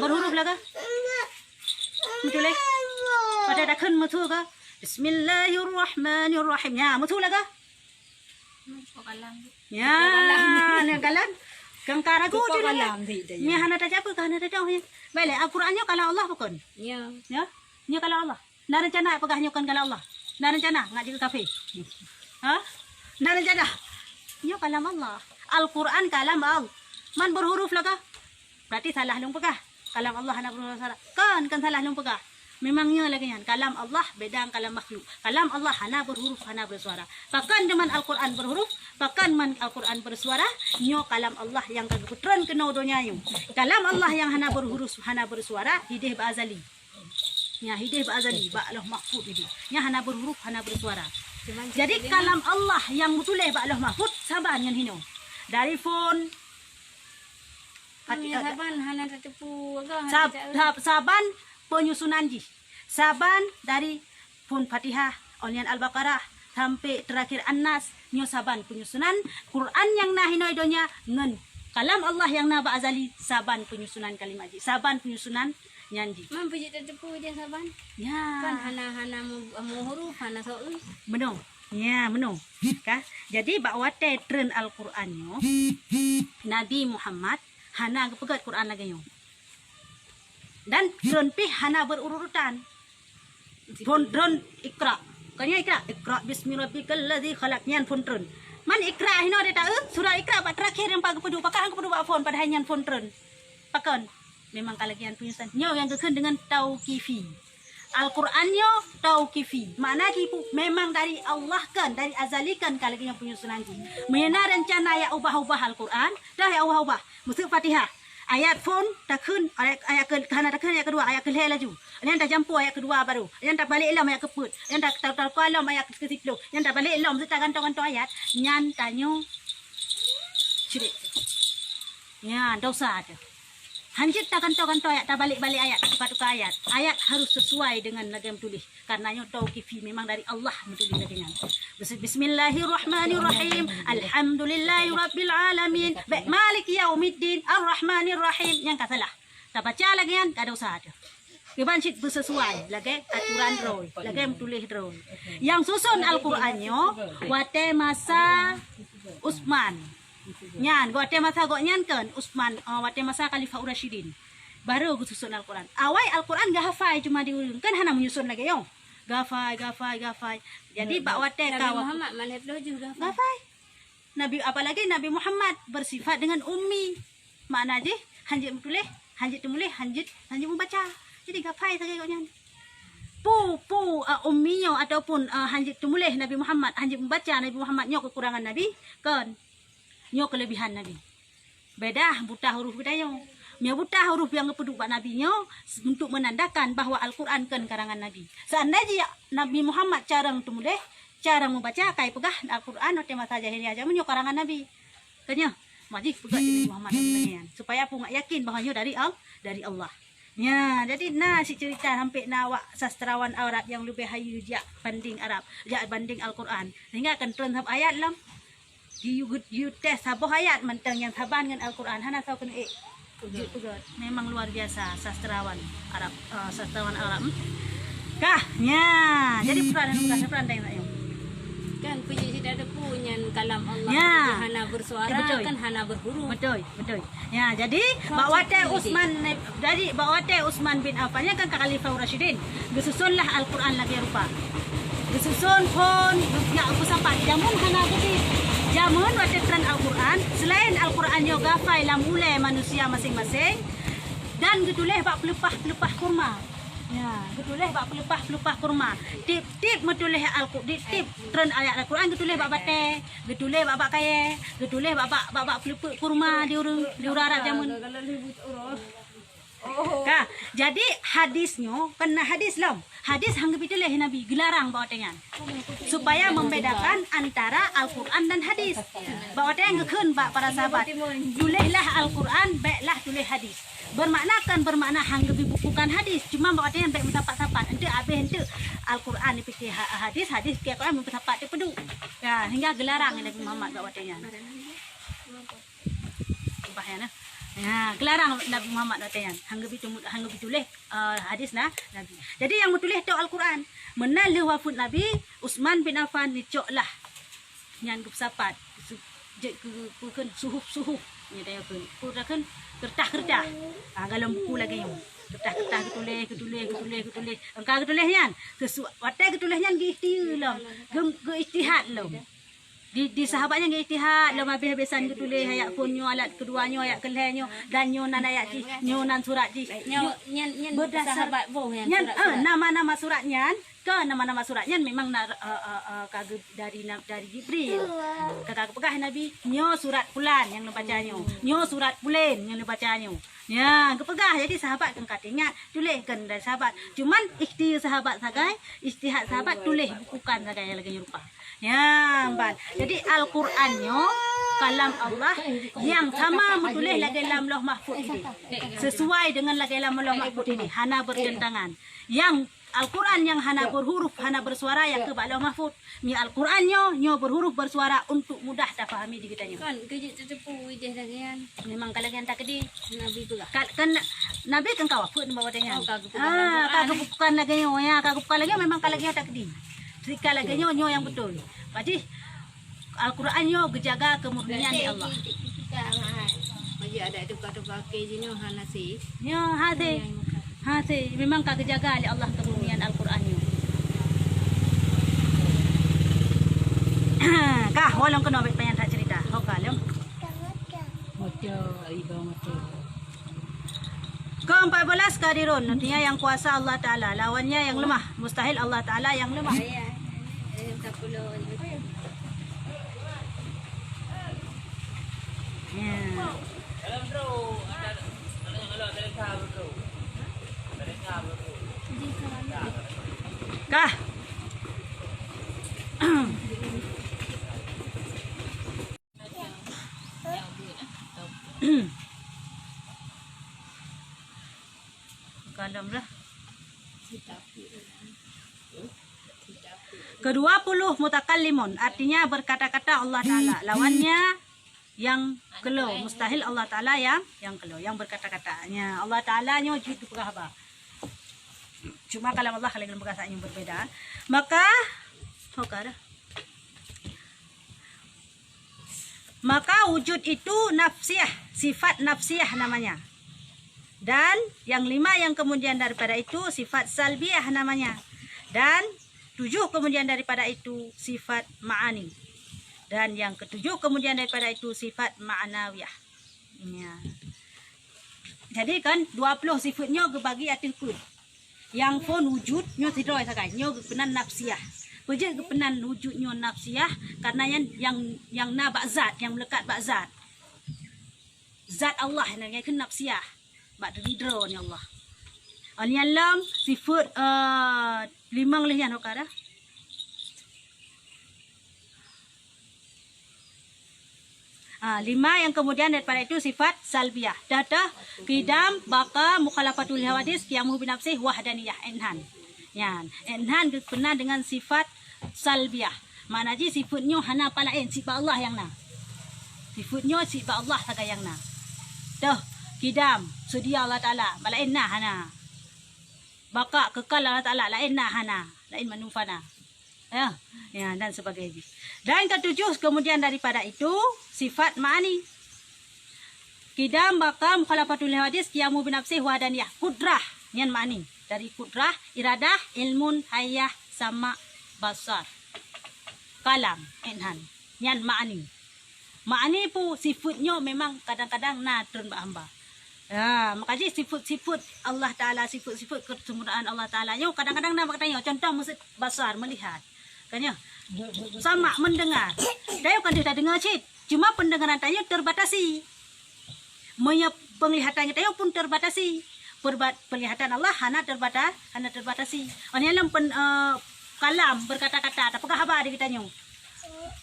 Berhuruf lah kah? Meutuléh? Pada dakheun meusu kah? Bismillahirrahmanirrahim. Nyan, meusu lah kah? Ya, nyan kalam. Kang ka ragu tu nyan. Nyan hana tajak apa, hana tajak apa nyan. Baik lé, Al-Quran nyoe kalam Allah bukon? Ya. Ya? Nyoe kalam Allah. Na rencana peugah nyoe kon kalam Allah? Na rencana ngak jeuet kafé? Ha? Na rencana? Nyoe kalam Allah. Al-Quran kalam Allah. Man berhuruf lah kah? Berarti salah lôn peugah. Kalam Allah hana berhuruf suara. Kon, kon salah lôn peugah. Memang nyoe lagèe nyan. Kalam Allah beda ngon kalam makhluk. Kalam Allah hana berhuruf, hana bersuara. Pakon deungon Al-Quran berhuruf, pakon man Al-Quran bersuara, nyoe kalam Allah nyang ka geupeutreun keunoe donya nyoe. Kalam Allah nyang hana berhuruf, hana bersuara, hideh bak azali. Nya hideh bak azali, bak Lauh Mahfuz hideh. Nya hana berhuruf, hana bersuara. Jadi kalam Allah nyang meutuléh bak Lauh Mahfuz saban ngon hinoe. Dari phon Fati-, Meunyoe saban hana tateupeue, agak hana Sab-, tacak. Sab-, saban penyusunan jih. Saban dari phon Fatihah, awaknyan Al-Baqarah, sampai terakhir An-Nas, nyoe saban penyusunan Quran nyang na hinoe donya ngon kalam Allah nyang na bak azali, saban penyusunan kalimat jih, saban penyusunan nyan jih. Man peue jeuet tateupeue jih saban? Ya. Kan hana, hana mu-, mu huruf, hana soe. Meunoe. Ya, meunoe. Ka? Jadi, bak watée treun Al-Quran nyoe, Nabi Muhammad hana geupeugét Quran lagée nyoe. Dan treun pih hana berurutan. Phon treun Iqra. Kon nyan Iqra, "Iqra bismi rabbikal ladzi khalaq." Nyan phon treun. Man Iqra hinoe data, eh, surah Iqra bak terakhir nyang pat geupeuduek, pakon han geupeuduek bak phon, padahai nyan phon treun. Pakon? Memang ka lagée nyan penyusunan. Nyoe nyang geukheun deungon tauqifi. Al-Quran nyoe tauqifi. Makna jih pu-, memang dari Allah kan, dari azali kan ka lagée nyan penyusunan jih. Meunyoe na rencana jak ubah-ubah Al-Quran, dah jak ubah-ubah. Meuseu Fatihah. Ayat phon takheun, ayat, ayat ke, hana takheun ayat keudua, ayat keulhée laju. Nyan tajampu ayat keudua baru. Nyan tabalek lom ayat keupeuet. Nyan ta, ta, ta, lom ayat keusiplôh. Nyan tabalek lom, meuseu tagantoe-gantoe ayat. Nyan tanyoe syirik. Nyan dosa teuh. Hanjeuet tagantoe-gantoe ayat, tabalek-balek ayat, tatukar-tukar ayat. Ayat harus sesuai dengan lagée meutuléh. Karena nyoe tauqifi, memang dari Allah meutuléh lagée nyan. Bis-, Bismillahirrahmanirrahim. Alhamdulillahirabbil alamin. Bek maliki yaumiddin. Arrahmanirrahim. Nyan ka salah. Tabaca lagée nyan ka dosa teuh. Kiban cit beusesuai lagée aturan droe, lagée meutuléh droe. Nyang susun Al-Quran nyoe watée masa Utsman. Nyan, watée masa gobnyan kan Utsman, eh, watée masa Khalifah Ur-Rasyidin. Baru geususun Al-Quran. Awai Al-Quran geuhafai cuma di ureuëng, kan hana menyusun lagée nyoe. Geuhafai, geuhafai, geuhafai. Jadi bak watée Nabi ka Muhammad malée ploh jeuh geuhafai. Geuhafai. Nabi, apalagi Nabi Muhammad bersifat dengan ummi. Makna jih, hanjeuet meutuléh, hanjeuet teumuléh, hanjeuet, hanjeuet mubaca. Jadi geuhafai sagai gobnyan. Pu, pu, a, ummi nyoe ataupun, a, hanjeuet teumuléh Nabi Muhammad, hanjeuet mubaca Nabi Muhammad nyoe keukurangan Nabi? Kon. Nyoe keulebihan Nabi. Beda buta huruf geutanyoe. Meunyoe buta huruf nyang geupeuduek bak Nabi nyoe untuk menandakan bahwa Al-Quran kon karangan Nabi. Seandai jih Nabi Muhammad carông teumuléh, carông mubaca, kai peugah Al-Quran watée masa jahiliyah jameun nyoe karangan Nabi. Kan nyoe, maka jih peugah Nabi Muhammad lagée nyan, supaya pungo yakin bahwa nyoe dari Al-, dari Allah. Nya, jadi na cit cerita sampai na awak sastrawan Arab nyang leubeh hayeue jak banding Arab, jak banding Al-Quran. Sehingga kan treun sab ayat lom. Di yu, yu tes saboh ayat mantong nyang saban ngon Al-Quran, hana soe keuneuk ék. Jeuet peugét. Memang luar biasa sastrawan Arab, eh, sastrawan Arab. Hmm. Kah, nya. Jadi peran, peran, peran dai nak nyong. Kan peujeuet cit ada pu nyan kalam Allah. Nya. Hana bersuara, betul, kan hana berhuruf. Betul, betul. Ya, jadi bak watée Utsman, jadi bak watée Utsman bin Affan nyan kan ka Khalifah Rasyidin, geususunlah Al-Quran lagée rupa. Geususun phon, geujak peusapat. Jameun hana geubi. Jameun watée treun Al-Quran, selain Al-Quran nyoe geuhafai lam ulée manusia maséng-maséng, dan geutuléh bak peuleupah-peuleupah kurma. Ya, geutuléh bak peuleupah-peuleupah kurma. Tiep-tiep meutuléh Al-Qu-, tiep-tiep treun ayat Al-Quran geutuléh bak batée, geutuléh bak, bak kayée, geutuléh bak, bak, bak, bak peuleupeuk kurma di ureuëng, di ureuëng Arab jameun. Ka, jadi hadis nyoe kan na hadis lom. Hadis han geubi tuléh Nabi, geularang bak watée nyan. Supaya membedakan antara Al-Quran dan hadis. Bak watée nyan geukheun bak para sahabat, "Tuléhlah Al-Quran, béklah tuléh hadis." Bermakna kan bermakna han geubi bukukan hadis, cuma bak watée nyan bék meusapat-sapat. Enteuk abéh enteuk Al-Quran dipike ha-, hadis, hadis dipike Al-Quran, meusapat teupeuduek. Ya, hingga geularang Nabi Muhammad bak watée nyan. Ubah ya, nah. Ya, geularang Nabi Muhammad watée nyan. Han geubi tumu-, han geubi tuléh, eh, hadis na Nabi. Jadi nyang meutuléh tok Al-Quran. Meunan lheueh wafeuet Nabi, Utsman bin Affan neucok lah nyan geupeusapat. Su-, jeuet keu, keu, keu suhuf-suhuf. Nyan tayue keu, keu, keu kertas-kertas. Ah, galom buku lagée nyoe. Kertas-kertas geutuléh, geutuléh, geutuléh, geutuléh. Engka geutuléh nyan. Sesu-, watée geutuléh nyan geuikhtiar lom. Geu-, geuijtihad lom. Di, di sahabat nyan geuijtihad lom habéh-habésan geutuléh ayat phon nyoe, ayat keudua nyoe, ayat keulhée nyoe, dan nyoe nan ayat jih, nyoe nan surat jih. Nyoe, nyan, nyan berdasar sahabat boh nyan nyan, surat-surat. Ah, nama-nama surat nyan Ka nama-nama surat nyan memang na, eh, eh, eh, ka geu-, dari na-, dari Jibril. Ka, ka geupeugah Nabi, "Nyoe surat fulan nyang neubaca nyoe. Nyoe surat pulen nyang neubaca nyoe." Ya, geupeugah. Jadi sahabat kan ka teuingat, tuléh kan dari sahabat. Cuman ikhtiar sahabat sagai, ijtihad sahabat tuléh buku kan sagai lagèe nyoe rupa. Ya, ban. Jadi Al-Qur'an nyoe kalam Allah nyang sama meutuléh lagèe lam Lauh Mahfuz ini. Sesuai dengan lagèe lam Lauh Mahfuz ini, hana bertentangan. Nyang Al-Qur'an nyang hana berhuruf, hana bersuara, nyang keu bak Lauh Mahfuz. Mi Al-Qur'an nyoe, nyoe berhuruf bersuara untuk mudah tapahami di geutanyoe. Kon, keu jeuet teuteupeu idéh lagèe nyan. Memang ka lagèe nyan takdir. Nabi peugah. Kan, kan Nabi kan ka wafeuet nibak watèe nyan. Oh, ka geupeugah Ah, ka geupeugah lagèe nyoe, ya, ka geupeugah lagèe nyoe, memang ka lagèe nyoe takdir. Jika lagèe nyoe, nyoe nyang beutôi. Berarti Al-Qur'an nyoe geujaga keumurnian lé Allah. Maji ada itu kata pakai jinoe hana sih. Nyoe hase. Hase, memang ka geujaga lé Allah keumurnian Al-Qur'an nyoe. Kah, walong keunoe bèk panyang that cerita. Ho ka lom. Moto, iba moto. Keempat belas Qadirun, artinya yang kuasa Allah Ta'ala, lawannya yang lemah, mustahil Allah Ta'ala yang lemah. Ya. Kah. Kalam dah. Kedua puluh mutakallimun, artinya berkata-kata Allah Ta'ala. Lawannya yang kelo, mustahil Allah Ta'ala yang, yang kelo, yang berkata-kata. Nya, Allah Ta'ala nyoe jeuet geupeugah haba. Cuma kalam Allah ka lagèe peugah saat nyoe berbeda. Maka, ho ka dah. Maka wujud itu nafsiyah, sifat nafsiyah namanya. Dan yang lima yang kemudian daripada itu sifat salbiyah namanya. Dan tujuh kemudian daripada itu sifat ma'ani. Dan yang ketujuh kemudian daripada itu sifat ma'nawiyah. Ya. Jadi kan dua puluh sifat nyoe geubagi ateueh peuet. Nyang phôn wujud nyoe sidroe sagai, nyoe geupeunan nafsiyah. Peue jeuet geupeunan wujud nyoe nafsiyah? Karena nyan nyang, nyang na bak zat, nyang meulekat bak zat. Zat Allah nyan geukheun nafsiyah. Bak diri droe nyan Allah. Nyan lom sifat, eh, limong lheueh nyan ho ka dah. Ah, lima yang kemudian daripada itu sifat salbiyah. Dah, dah, qidam, baqa, mukhalafatul hawadis, qiyamu binafsih, wahdaniyah, enhan. Nyan, enhan geupeunan dengan sifat salbiyah. Makna jih sifat nyoe hana palaén, cit bak Allah nyang na. Sifat nyoe cit bak Allah sagai nyang na. Dah, qidam, seudia Allah Ta'ala, palaén na hana. Baqa, kekal Allah Ta'ala, laén na hana, laén manu fana. Ya, ya, dan sebagainya. Dan ketujuh, kemudian daripada itu, sifat ma'ani. Qidam, baqa, mukhalafatul hawadis, qiyamu binafsih, wahdaniyah. Qudrah, nyan ma'ani. Dari qudrah, iradah, ilmun, hayah, sama', basar. Kalam, enhan. Nyan ma'ani. Ma'ani peue sifat nyoe memang kadang-kadang na treun bak hamba. Ha, maka jih sifat-sifat Allah Ta'ala, sifat-sifat kesempurnaan Allah Ta'ala nyoe kadang-kadang na bak geutanyoe. Contoh, meuseut basar, melihat. Kan nyoe? Sama', mendengar. Tanyoe kan deuh tadeungoe cit. Cuma pendengaran tanyoe terbatasi. Meunyoe penglihatan tanyoe pun terbatasi. Perba-, penglihatan Allah hana terbata-, hana terbatasi. Oleh nyan lom pen-, eh, kalam, berkata-kata, tapeugah haba di geutanyoe.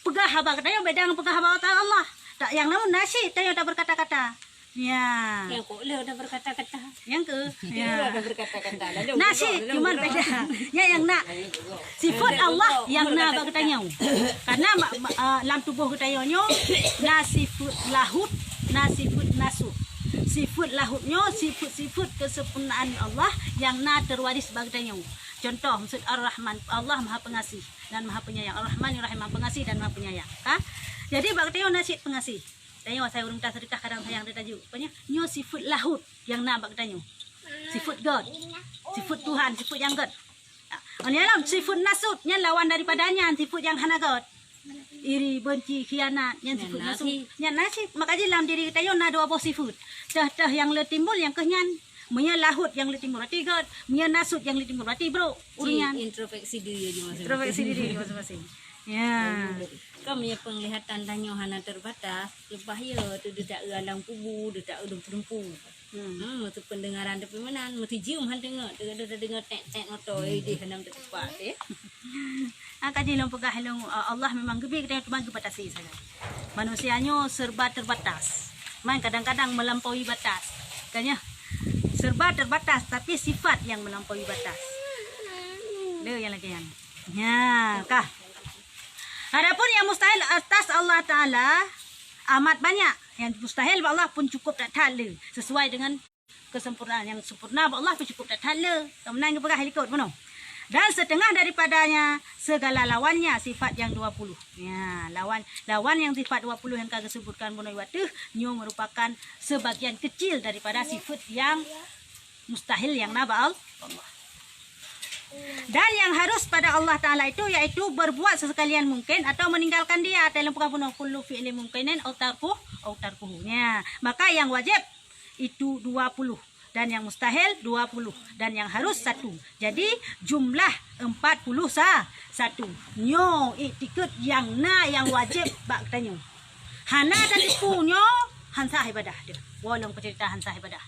Peugah haba geutanyoe beda ngon peugah haba Allah. Tak, nyang namun na cit tanyoe taberkata-kata. Ya. Nyang kok lheueh udah berkata-kata. Nyang keu? Ya. Udah berkata-kata. Lalu Na cit, cuman beda. Ya, nyang na. Sifat Allah nyang na bak geutanyoe. Karena ma-, ma-, ah, lam tuboh geutanyoe nyoe na sifat lahut, na sifat nasut. Sifat lahut nyoe sifat-sifat kesempurnaan Allah nyang na terwaris bak geutanyoe. Contoh, meuseut Ar-Rahman, Allah Maha Pengasih dan Maha Penyayang. Ar-Rahman, Ar-Rahim, Maha Pengasih dan Maha Penyayang. Ka? Jadi, bak geutanyoe na cit pengasih. Tanyoe asai ureueng taseudeukah kadang sayang teutajok. Rupanya, nyoe sifat lahut nyang na bak geutanyoe. Sifat gèt. Sifat Tuhan, sifat nyang gèt. Nyan lom sifat nasut, nyan lawan daripada nyan sifat nyang hana gèt. Iri, benci, khianat, nyan sifat nasut. Nyan na cit, maka jih lam diri geutanyoe na dua boh sifat. Teuh-teuh nyang le timbul, nyang keuh nyan Meunyoe laôt nyang le timur, berarti göt. Meunyoe na sut nyang le timur, berarti brôk. Ureueng nyan. Introspeksi diri masing-masing. Introspeksi diri masing-masing. Ya. Kan meunyoe penglihatan tanyoe hana terbatas, leubeh ya tu deuh taeu alam kubu, deuh taeu dumpu-dumpu. Hmm. Hmm, meuseu pendengaran tapi meunan, meuseu jeuem han deungoe, deungoe, deungoe tek-tek moto, eh, deh, hana teutupat, eh. Ah, ka jih lôn peugah lôn, ah, Allah memang geubri geutanyoe teuma geubatasi sagai. Manusia nyoe serba terbatas. Man kadang-kadang melampaui batas. Kan nyoe? Serba terbatas, tapi sifat yang melampaui batas. Le nyang lagèe nyan. Nya, kah. Adapun yang mustahil atas Allah Taala amat banyak. Yang mustahil bak Allah pun cukup that-that le, sesuai dengan kesempurnaan. Yang sempurna bak Allah pun cukup that-that le. Ka meunan geupeugah likot bunoe. Dan setengah daripadanya segala lawannya sifat yang dua puluh. Ya, lawan, lawan yang sifat dua puluh yang ka geusebutkan bunoe watèe nyoe merupakan sebagian kecil daripada sifat yang mustahil yang na bak Allah. Dan yang harus pada Allah Taala itu yaitu berbuat sesekalian mungkin atau meninggalkan dia. Dalam peugah bunoe, kullu fi'lin mumkinin au tarkuh, au tarkuhu. Ya, maka yang wajib itu dua puluh dan yang mustahil dua puluh dan yang harus satu. Jadi jumlah empat puluh satu. Nyoe iktikad nyang na nyang wajib bak geutanyoe. Hana tateupeue nyoe han sah ibadah teuh. Woe lôn peuceurita han sah ibadah.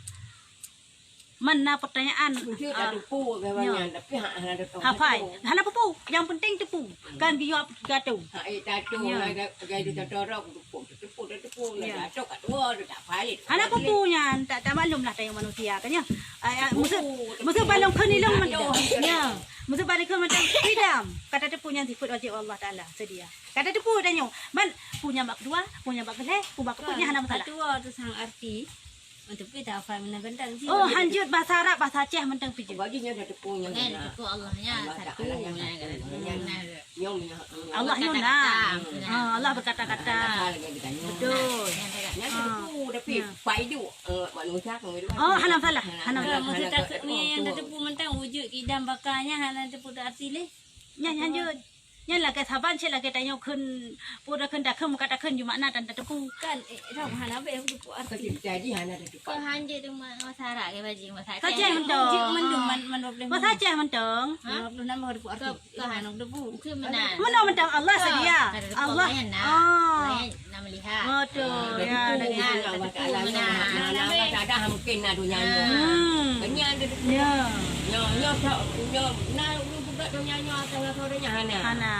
Man na pertanyaan, Mungkin ah, tateupeue nyoe. Tapi ha-, hana tateupeue. Hafai. Hana peue-peue. Yang penting teupeue. Kan geuyue ap-, gatu. Ha, eh, tatu, Ya. Gaya tu tatu orang, tatu, tatu, tatu, Ya. Tatu, kat dua, tu tak balik. Hana peue-peue nyan, tak, tak maklum lah tayong manusia kan ya. Ah, ya, Tatu, musuh, tatu. Musuh balong kheun ilong Tatu. Mantong. Ya. Musuh balong kheun mantong. Idam. Kata teupeue nyan sifat wajib Allah Taala sedia. Kata teupeue tanyoe. Man, peue nyang bak kedua, peue nyang bak keulhèe, peue bak keupeuet nyan hana masalah. Kedua tu sang arti. Untuk kita hafal meunan bentang sih. Oh, hanjeuet bahasa Arab, bahasa Aceh mantong pijeuet. Bagi nyan dah teupeue nyan. Kan, teupeue Allah nya Allah satu, Taala yang nya, satu. Kan. Nya. Nyoe, nyoe, nyoe. Allah nyoe na. Berkata-kata. Ha, Allah berkata-kata. Berkata-kata lagi kita nyoe. Betul. Nyan Ha. teupeue, tapi Ya. pak idup, eh, manusia kan idup. Oh, hana salah. Hana Hana salah. Maksud Hana tak salah. Ni yang Oh, teupeue mantong wujud kidam bakanya hana teupeue arti leh. Nyan hanjeuet. Nyan lagèe saban cit lagèe tanyoe kheun, peue takheun takheun, muka takheun, cuma na tan tateupeue. Kan, eh, dah hana beh teupeue arti. Keu kita jih hana teupeue. Keu hanjeuet cuma masalah ke bajing, masalah. Saja mantong. Hanjeuet mandum, man, man dua puluh Masalah mantong. Ha? Dua puluh enam baru teupeue arti. Keu, keu hana teupeue. Keu meunan. Meunan mantong Allah Keu, sedia. Kata teupeue Allah. Lain na. Ah. Lain na melihat. Betul. Ah, Ya, teupeue dengan meunan Allah teupeue Taala meunan. Nyan. Nyan, nyan, nyan, tak ada mungkin na dunia nyoe. Hmm. Kenyang ada teupeue. Ya. Nyoe, nyoe, nyoe, na ureueng peugah donya nyoe asai ngon saudara nyan hana. Hana.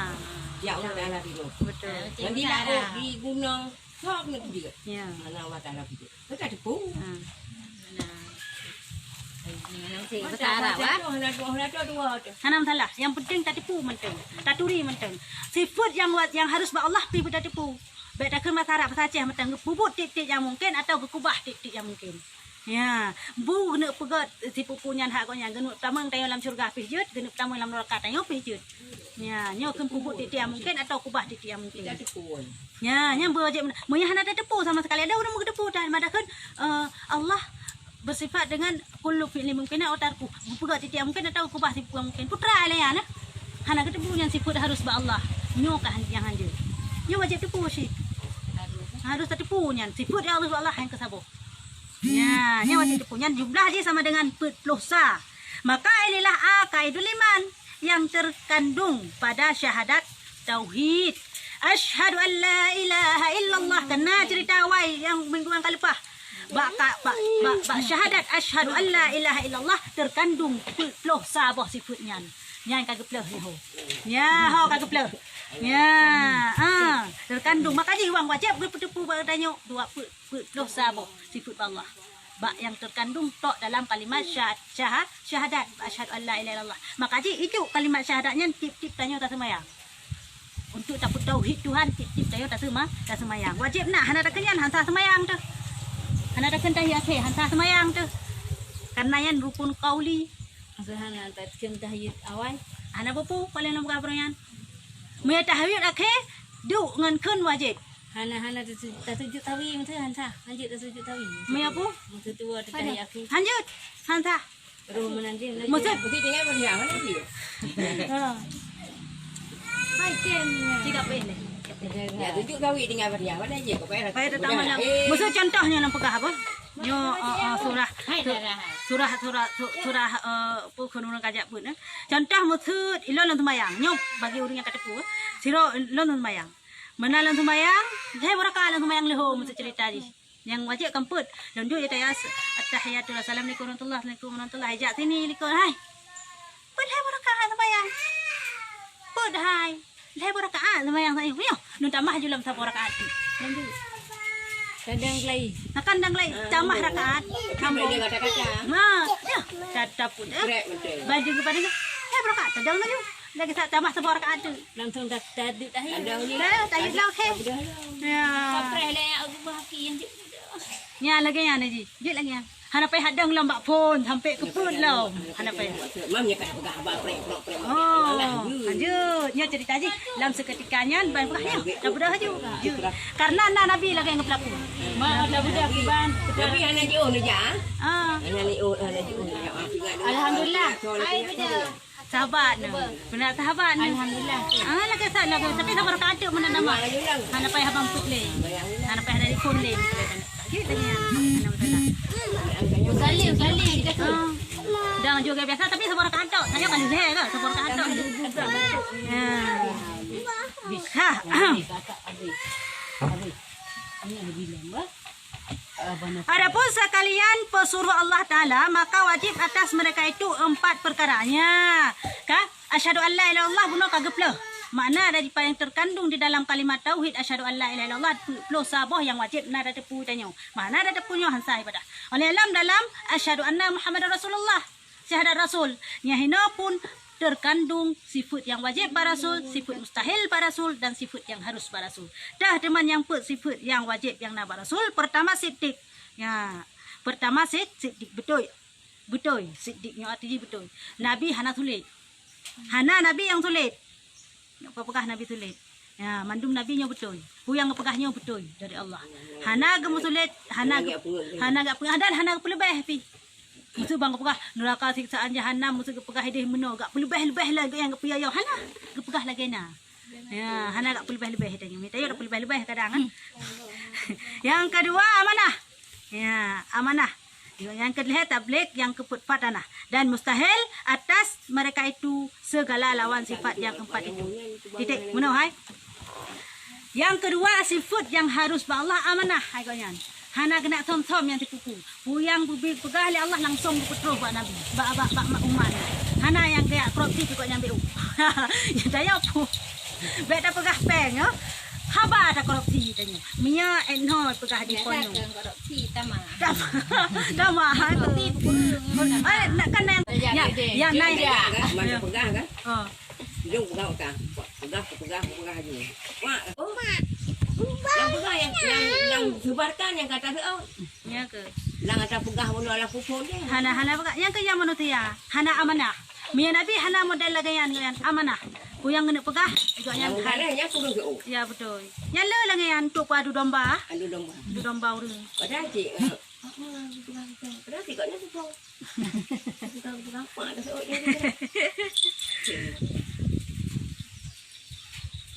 Ya Allah Taala tidur. Betul. Ah, betul. Ngon di laôt, di gunong, sok keuneuk jeuet. Ya. Hana Allah Taala tidur. Kita teupeue. Ha. Nah. Ini memang sih Masa bahasa Arab, bahasa ah. tu, hana dua, hana dua, dua tu. Hana masalah. Yang penting tateupeue mantong. Taturi mantong. Sifat yang wa-, yang harus bak Allah pi beutateupeue. Bèk takheun bahasa Arab, bahasa Aceh mantong. Geupeubuet tiep-tiep nyang mungkin atau geukeubah tiep-tiep nyang mungkin. Ya, bu geuneuk peugöt si pupu nyan hak gobnyan, geuneuk tamong tanyoe lam syeuruga pih jeuet, geuneuk tamong lam neuraka tanyoe pih jeuet. Ya, nyoe kheun peubuet tiep-tiep nyang mungken atau keubah tiep-tiep nyang mungken. Kita teupeue. Ya, nyan wajéb. Meunyoe hana tateupeue sama sekali, ada ureueng meutateupeue dan meutakheun, eh, Allah bersifat dengan kullu fi'lin mumkin atau tarku. Geupeugöt tiep-tiep nyang mungken atau keubah tiep-tiep nyang mungken. Peue teuma lé nyan, eh? Hana geuteupeue nyan sifat harus bak Allah. Nyoe ka han-, nyang hanjeuet. Nyoe wajéb teupeue cit. Harus tateupeue nyan sifat nyang harus bak Allah nyang keusaboh. Nya, nyan wajéb teupeue. Nyan jumlah jih sama dengan peuet ploh sa. Maka inilah aqaidul iman yang terkandung pada syahadat tauhid. Asyhadu an la ilaha illallah. Keu na cerita awai nyang minggu nyang ka leupah. Bak ka, bak, bak, bak syahadat asyhadu an la ilaha illallah terkandung peuet ploh sa boh sifat nyan. Nyan ka geupeuleuh nyoe. Nya, ho ka geupeuleuh. Nya, ha, terkandung. Maka jih wang wajéb geuteupeue bak tanyoe dua peuet peuet ploh sa boh sifat bak Allah. Bak nyang terkandung tok dalam kalimat syah-, syaha-, syahadat, asyhadu an la ilaha illallah. Maka jih ijok kalimat syahadat nyan tiep-tiep tanyoe taseumayang. Untuk tapeutauhid Tuhan, tiep-tiep tanyoe taseuma-, taseumayang. Wajéb na, hana takheun nyan han sah seumayang teuh. Hana takheun tahiyat akhé han sah seumayang teuh. Karena nyan rukun qauli. Masa hana takheun tahiyat awai. Hana peue-peue, paléng lam buka nyan. Meunyoe tahiyat akhé, duek ngon kheun wajéb. Hana, hana tatu-, tasujud sawi meuteun han sah. Hanjeuet tasujud sawi. Meunyoe peue? Meuteun tuwoe teuka Hana. Yakin. Hanjeuet. Han sah. Roh meunan jih, meunan Meuteun. Jih. Meuteun tinggai bak dia, mana dia? Ha. Hai, Ken. Tiga puluh ni. Ya, sujud sawi tinggai bak dia, mana dia? Kau payah Payah datang malam. Eh. Masa contohnya nak peugah apa? Nyoe, eh, eh, surah, surah, surah, su-, surah, eh, peue kheun ureueng kajak peuet, eh. Contoh, meuseuet ilôn lôn seumayang. Nyoe bagi ureueng nyang ka teupeu, eh. Sidroe lôn lôn seumayang. Meunan lôn seumayang, lhèe beurakaat lôn seumayang leuhô meuseuet ceurita jih. Nyang wajéb kan peuet. Lôn duek di ateueh, "At-tahiyatu, assalamualaikum warahmatullahi, assalamualaikum warahmatullahi." Jak sini likot, hai. Peuet lhèe beurakaat seumayang. Peuet hai. Lhèe beurakaat seumayang saja. Nyoe, nun tamah ju lom saboh rakaat. Lôn duek. Kadang lai. Nah, kadang lai. Tamah rakaat. Sambung. Nah, ya. Dah dapur, eh. Baju kepada ni. Lhèe beurakaat. Kadang laju. Lagi sa-, tamah saboh rakaat tu. Langsung dah tadi tahi. Ada ni. Dah, tahi lah, okey. Ya. Kapreh le, aku bah ki yang juk. Nya lagèe nyan ji. Jeuet lagèe nyan. Hana payah hadang lom bak phôn sampai keu peuet lom. Hana payah. Mam nya ka peugah ba prek, prek, prek. Oh, lanjut. Nya cerita ji. Lam seketika nyan ban peugah nyan. Dah beudôh ju. Ju. Karena na Nabi lagèe ngon peulaku. Ma, dah beudôh kiban. Tapi hana jiôh neujak. Ah. Hana jiôh, hana jiôh neujak. Alhamdulillah. Hai beudôh. Sahabat ni. Beuna sahabat ni. Alhamdulillah. Ah, lagèe sa-, lagèe, tapi saboh rakaat tu meunan nama. Hana payah bang put lé. Hana payah dari phôn lé. Gitu ya. Salim, salim. Ah. Dah juga biasa, tapi saboh rakaat tu. Saya kan lé ke, saboh rakaat tu. Ya. Ha. Adapun sekalian pesuruh Allah Taala, maka wajib atas mereka itu empat perkara. Nya, ka? Asyhadu an la ilaha illallah bunoe ka geuplôh. Makna daripada yang terkandung di dalam kalimat tauhid asyhadu an la ilaha illallah, plôh saboh nyang wajéb na tateupeue tanyoe. Makna tateupeue nyoe han sah ibadah. Oleh lam dalam asyhadu anna Muhammadar Rasulullah, syahadat Rasul, nyang hinoe pun terkandung sifeuet nyang wajéb bak Rasul, sifeuet mustahil bak Rasul, dan sifeuet nyang harus bak Rasul. Dah teuma nyang peuet sifeuet nyang wajéb nyang na bak Rasul, pertama siddiq. Ya, pertama sid-, siddiq beutôi. Beutôi, siddiq nyoe arti jih beutôi. Nabi hana sulet. Hana nabi nyang sulet. Nyoe peugah nabi sulet. Ya, mandum nabi nyoe beutôi. Peue nyang geupeugah nyoe beutôi dari Allah. Hana geumeusulet, hana geu-, hana geupeugah dan hana geupeuleubeh pih. Meuseu bang geupeugah neuraka siksaan jahanam, meuseu geupeugah ideh meunoe, gak peuleubeh-leubeh lom nyang geupeuyah-yah. Hana geupeugah lagèe na. Ya, hana gak peuleubeh-leubeh tanyoe. Mita yo gak peuleubeh-leubeh kadang, eh. Yang kedua, amanah. Ya, amanah. Yang kelhèe tabligh, yang keempat fatanah. Dan mustahil atas mereka itu segala lawan sifat yang empat itu. Titik. Meunoe hai. Yang kedua, sifat yang harus bak Allah amanah hai gobnyan. Hana keuneuk thom-thom nyang teukuku. Peue nyang geupeugah lé Allah langsung geupeutroh bak Nabi, bak, bak, bak umat. Hana nyang kaya korupsi pih gobnyan beu. Nyang tayok. Bèk tapeugah péng, yo. Haba takorupsi tanyoe. Minyeuk, eh, noh peugah di pon nyoe. Korupsi, tamah. Tamah. Tamah, ha, tu. Korupsi, bukan. Eh, nak kan yang, yang, yang naik. Mana peugah kan? Oh. Jom peugah utang. Peugah, peugah, peugah je. Mak. Yang peugah yang, yang, yang sebarkan yang kata tu, oh. Nya keuh. Lang ata peugah bunoe lam pupuk deh. Hana, hana peugah. Nyang keuh nyang manusia. Hana amanah. Meunyoe Nabi hana model lagèe nyan, nyan amanah. Peue nyang keuneuk peugah, ijok nyan. Nyang hai. Galeh nyan kureueng seuôt. Ya, beutôi. Nyan le lagèe nyan, untuk adu domba. Adu domba. Adu domba ureueng. Padahal cit, eh, padahal cit kat nyan seuôt. Bukan, bukan apa dah seuôt dia.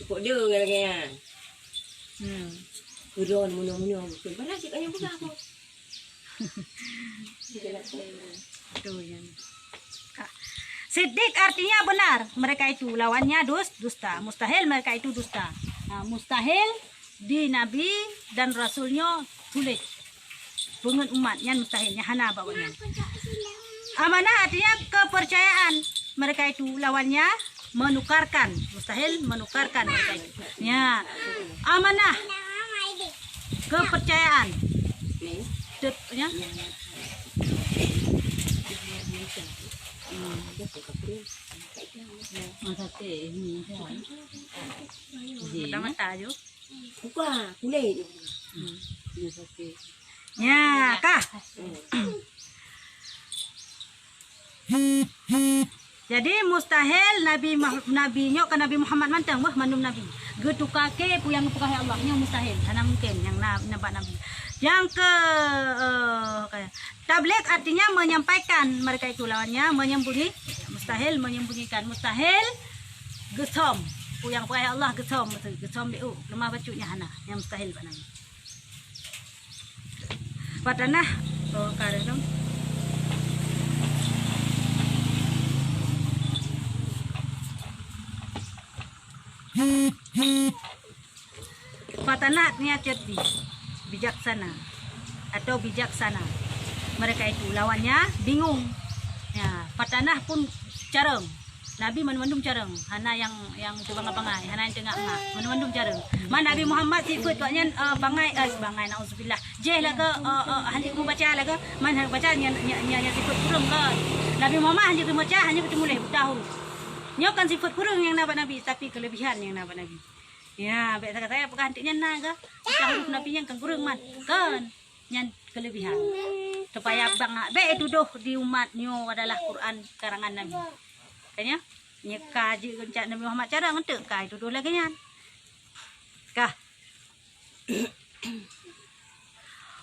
Seuôt dia lagèe nyan. Hmm. Keudroe meunyoe-meunyoe beutôi. Padahal cit kat nyan peugah apa. Betul, ya. Ka. Siddiq artinya benar, mereka itu, lawannya dus-, dusta. Mustahil, mereka itu dusta. Nah, mustahil di Nabi dan Rasul nyoe sulet. Beungon umat nyan mustahil, nyan hana bak nyan. Amanah artinya kepercayaan, mereka itu, lawannya menukarkan, mustahil menukarkan mereka itu. Ya. Amanah, kepercayaan. Tet-, ya. Mata-mata je. Buka, kulét. Ya, kah. Jadi mustahil Nabi Mah-, Nabi nyoe ka Nabi Muhammad mantong, beuh, mandum nabi. Geutuka keu peue nyang geupeugah lé Allah, nyoe mustahil, hana mungken nyang na, na bak nabi. Nyang keu, eh, ka-, tabligh artinya menyampaikan, mereka itu lawannya menyembunyi, mustahil menyembunyikan, mustahil geusom. Peue nyang geupeugah lé Allah geusom, geusom di u, leumah bacut nyan hana, nyang mustahil bak nabi. Fatanah, Oh, ka lheueh dong. Fatanah artinya cerdik, bijaksana, atau bijaksana. Mereka itu lawannya bingung. Ya, fatanah pun carong. Nabi mandum-mandum carong, hana nyang, nyang teubangai-bangai, hana nyang teungak-ngak, mandum-mandum carong. Man Nabi Muhammad sifeuet gobnyan, eh, bangai, eh, bangai, naudzubillah. Jeh lagèe, eh, eh, hana geumeubaca lagèe, man hana baca nyan, nyan, nyan, nyan sifeuet kureueng kan. Nabi Muhammad hana geumeubaca, hana geuteumuléh, buta huruf. Nyoe kan sifeuet kureueng nyang na bak Nabi, tapi keulebihan nyang na bak Nabi. Ya, bèk sagai-sagai peugah anti nyan na ke? Buta huruf Nabi nyan kan kureueng man. Kan? Nyan keulebihan. Supaya bang bèk tudoh di umat nyoe adalah Quran karangan Nabi. Kan ya? Nyoe ka jeuet geuncak Nabi Muhammad cara ngeunteuk ka tudoh lagèe nyan. Kah.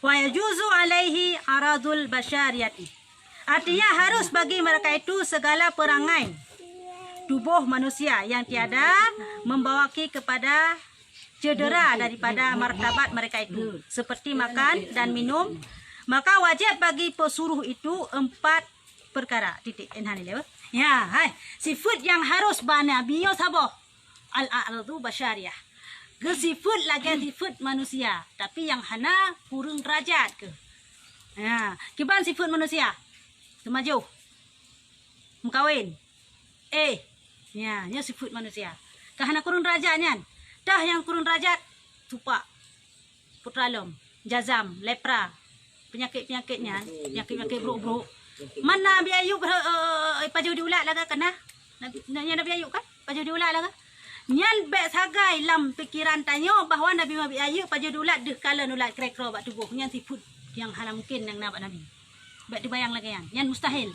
Wa yajuzu alaihi aradul basyariyati. Artinya harus bagi mereka itu segala perangai tubuh manusia yang tiada membawaki kepada cedera daripada martabat mereka itu, seperti makan dan minum. Maka wajib bagi pesuruh itu empat perkara. Titik. Eh, nah, ni dia. Ya, hai. Sifeuet nyang harus bak Nabi nyoe saboh. Al-a'radu basyariyah. Geusifeuet lagèe sifeuet manusia, tapi nyang hana kureueng derajat keuh. Ha, kiban sifeuet manusia. Teumajoh. Meukawen. Eh, nya, nyoe sifeuet manusia. Ka hana kureueng derajat nyan. Tah nyang kureueng derajat, tupak. Putra lom, jazam, lepra, peunyakét-peunyakét nyan, peunyakét-peunyakét brok-brok. Man Nabi Ayub, eh, eh, eh, pajoh di ulat lagèe kana? Nabi, na-, nyan Nabi Ayub kan? Pajoh di ulat lagèe. Nyan bèk sagai lam pikiran tanyoe bahwa Nabi, Nabi Ayub pajoh di ulat deuh kalon ulat krekro bak tuboh. Nyan sifeuet nyang hana mungken nyang na bak Nabi. Bèk teubayang lagèe nyan. Nyan mustahil.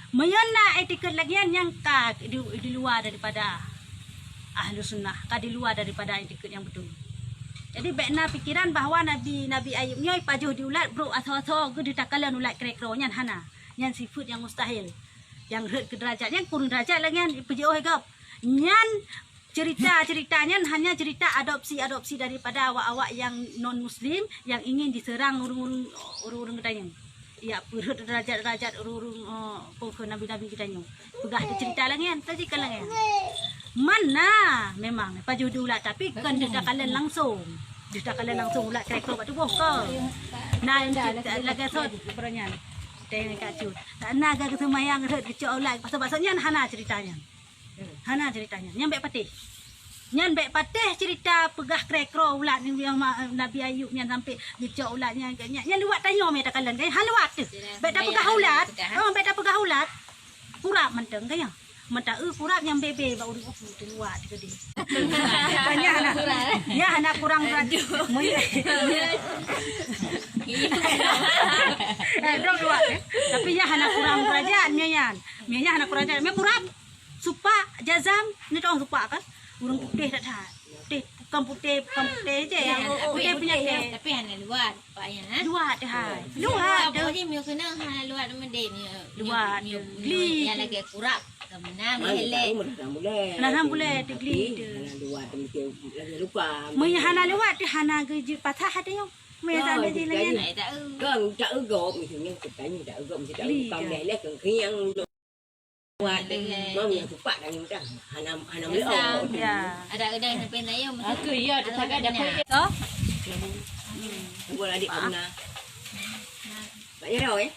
Meunyoe na itikad lagèe nyan, nyan ka di, di luwa daripada Ahlus Sunnah, ka di luwa daripada itikad nyang beutôi. Jadi, bèk na pikiran bahwa Nabi, Nabi Ayub nyoe pajoh di ulat brok asoe-asoe geuh ditakalon ulat krekro, nyan hana. Nyan sifeuet nyang mustahil. Nyang rhot keu derajat nyan, kureueng derajat lagèe nyan, peujiôh gob. Nyan cerita-cerita nyan hanya cerita adopsi-adopsi daripada awak-awak nyang non muslim nyang ingin diserang ureueng-ureueng, ureueng-ureueng geutanyoe. Ya, peurhot derajat-derajat ureueng-ureueng, eh, peue kheun nabi-nabi geutanyoe. Peugah teucerita lagèe nyan, teucerita lagèe nyan. Man na memang pajoh di ulat, tapi kon deuh takalon langsung. Deuh takalon langsung ulat krekro bak tuboh kon. Nah, lagèe soe peue nyan. Tengok kat cut. Tak na geuseumbayang rhot geucok ulat, pasal-pasal nyan hana cerita nyan. Hana cerita nyan. Nyan bèk patéh. Nyan bèk patéh cerita peugah krekro ulat nyang ma-, Nabi Ayub nyan sampai geucok ulat nyan, nyan, nyan liwat tanyoe meuh takalon, kan? Ha liwat teuh. Bèk tapeugah ulat. Oh, bèk tapeugah ulat. Kurab mantong, kan, ya? Meuta eu kurab nyang bebe bak ureueng upu teuh liwat teuh keudeh. Nyan hana, nyan hana kurang derajat. Eh, dong liwat, eh. Tapi nyan hana kurang derajat, nyan, nyan. Nyan hana kurang derajat. Meuh kurab. Supak, jazam, ni tong supak kan? Ureueng putéh that-that. Putéh, bukan putéh, bukan putéh je. Ya, oh, oh, tapi putéh, putéh, ya. Tapi hana luwat, supak nyan, ha? Luwat, hai. Luwat, luwat, tu. Apa je, mio kena, hana luwat, mending, mio, luwat, mio, mio, geli. Yang lagi kurap, ke mana, meh, leh. Hana bulat, tu geli, tu. Hana luwat, tu mesti lagi lupa. Meuh hana luwat, tu hana geujeuet patah hati nyoe. Meuh hana jadi lagi. Kan, tak egok, misalnya, kita ni tak egok, mesti tak egok, bukan leh, leh, kengkeng. Buat, mam nyang tupak dan nyang dah. Hana, hana meuleok. Ya. Ada udang sampai nayong. Aku, ya, ada sagai dah. Oh? Buat adik pernah. Banyak dah, eh?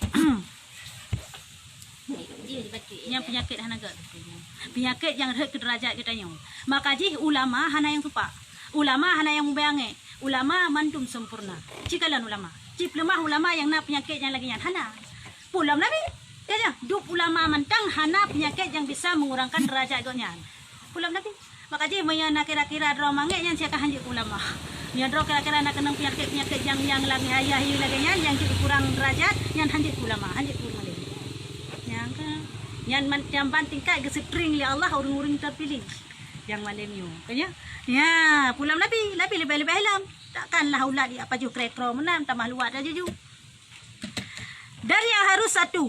Nyang peunyakét hana gèt. Peunyakét nyang rhot keu derajat geutanyoe. Maka jih ulama hana nyang tupak. Ulama hana nyang mubai angèk. Ulama mandum sempurna. Ci kalon ulama. Ci peuleumah ulama nyang na peunyakét nyang lagèe nyan. Hana. Peue lom Nabi. Ya, ya. Dub ulama mantong hana peunyakét nyang bisa mengurangkan derajat gobnyan. Peue lom Nabi. Maka jih, meunyoe na kira-kira droe mangèk nyan, siat ka hanjeuet ulama. Meunyoe droe kira-kira na keunong peunyakét-peunyakét nyang, nyang lagèe hayah lagèe nyan, nyang jeuet kurang derajat, nyan hanjeuet ulama, hanjeuet ureueng alim. Nyang ka, nyan man-, nyan ban tingkat geuseutring lé Allah ureueng-ureueng teupiléh. Nyang malém nyoe, kan ya? Ya, peue lom Nabi, Nabi leubeh-leubeh lom. Takkanlah ulat jipajoh krekro meunan, tamah luwat dah juju. Dari yang harus satu,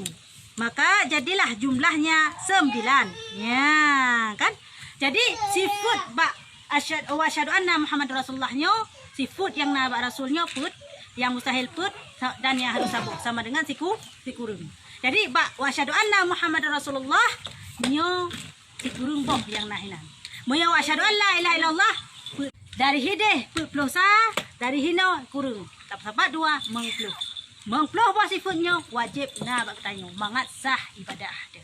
maka jadilah jumlahnya sembilan. Ya, kan? Jadi, sifeuet bak asyhad-, wa asyhadu anna Muhammad Rasulullah nyoe, sifeuet nyang na bak Rasul nyoe peuet, Nyang mustahil peuet sa-, dan nyang harôh saboh sama dengan siku-, sikureueng. Jadi bak wa asyhadu anna Muhammadar Rasulullah nyoe sikureueng boh nyang na hinan. Meunyoe wa asyhadu an la ilaha illallah, peuet. Dari hideh peuet ploh sa, dari hinoe kureueng. Sapat dua, meueng ploh. Meueng ploh boh sifeuet nyoe wajéb na bak geutanyoe mangat sah ibadah teuh.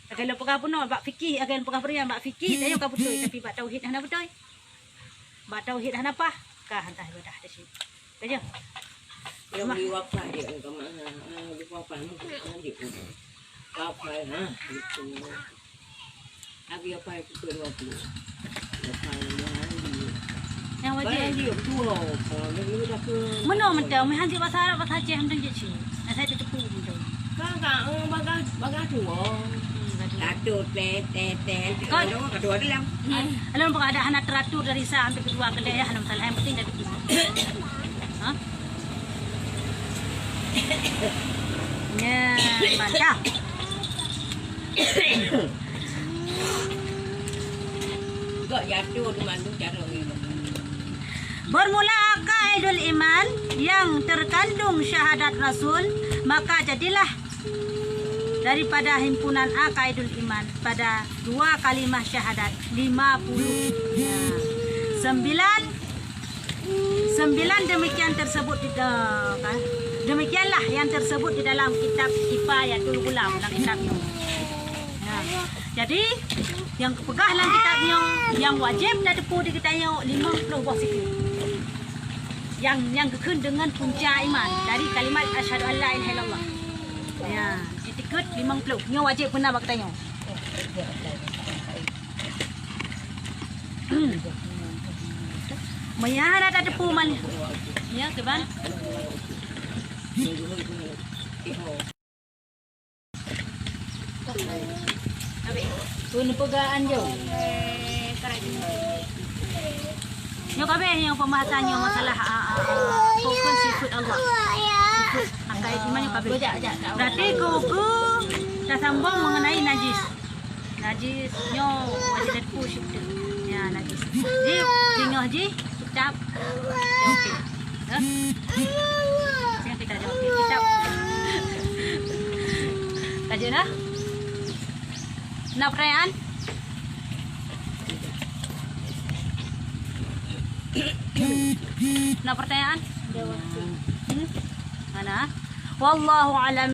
Agai lôn peugah bunoe bak fikih, agai lôn peugah peurian bak fikih, tanyoe ka beutôi, tapi bak tauhid hana beutôi. Bak tauhid hana paih, ka hana sah ibadah teuh cit. Ka jeuet? Yang beli wapai dia, yang kemana? Ah, beli wapai, mungkin dia. Wapai, ha? Gitu. Lagi apa yang kita dua puluh? Wapai, yang mana? Nyang wajéb. Barang dia, dua. Kalau dia, dia dah ke Meunoe mantong, meuhan cit basa Arab, basa Aceh mantong cit cit. Nah, saya teuteupeue mantong. Kan, kan, oh, bagah, bagah dua. Hmm, bagah dua. Satu, tet, tet, tet. Kau Ada orang kedua dalam. Hmm. Alun pernah ada hana teratur dari sa sampai kedua kedai ya, hana masalah. Yang penting dah duduk. Ha? Ya, mantap. Gak jatuh tu mandu cara ni. Bermula akaidul iman yang terkandung syahadat Rasul, maka jadilah daripada himpunan akaidul iman pada dua kalimah syahadat lima puluh. Ya. Sembilan, sembilan demikian tersebut di, eh, kan? Demikianlah yang tersebut di dalam kitab Kifayatul Ghulam, dalam kitab nyoe. Nah, jadi nyang geupeugah lam kitab nyoe, nyang wajéb tateupeue di geutanyoe limong ploh boh sifeuet. Nyang, nyang geukheun deungon punca iman dari kalimat asyhadu an la ilaha illallah. Ya, itikeuet limong ploh. Nyoe wajéb beuna bak geutanyoe. Meunyo hana tateupeue man. Ya, kiban. Peue neupeugah anjong? Nyoe kabeh nyang pembahasan nyoe masalah, ah, ah, ah, rukun sifat Allah. Sifat angkai iman nyoe kabeh. Berarti kuku tasambong mengenai najis. Najis nyoe wajib tateupeue syuk teuh. Ya, najis. Jadi, singoh jih Kitab. Okey. Hah? Sini kita jawab. Okey, kitab. Ka jeuet dah? Na pertanyaan? Na pertanyaan? Hmm? Mana? Wallahu alam.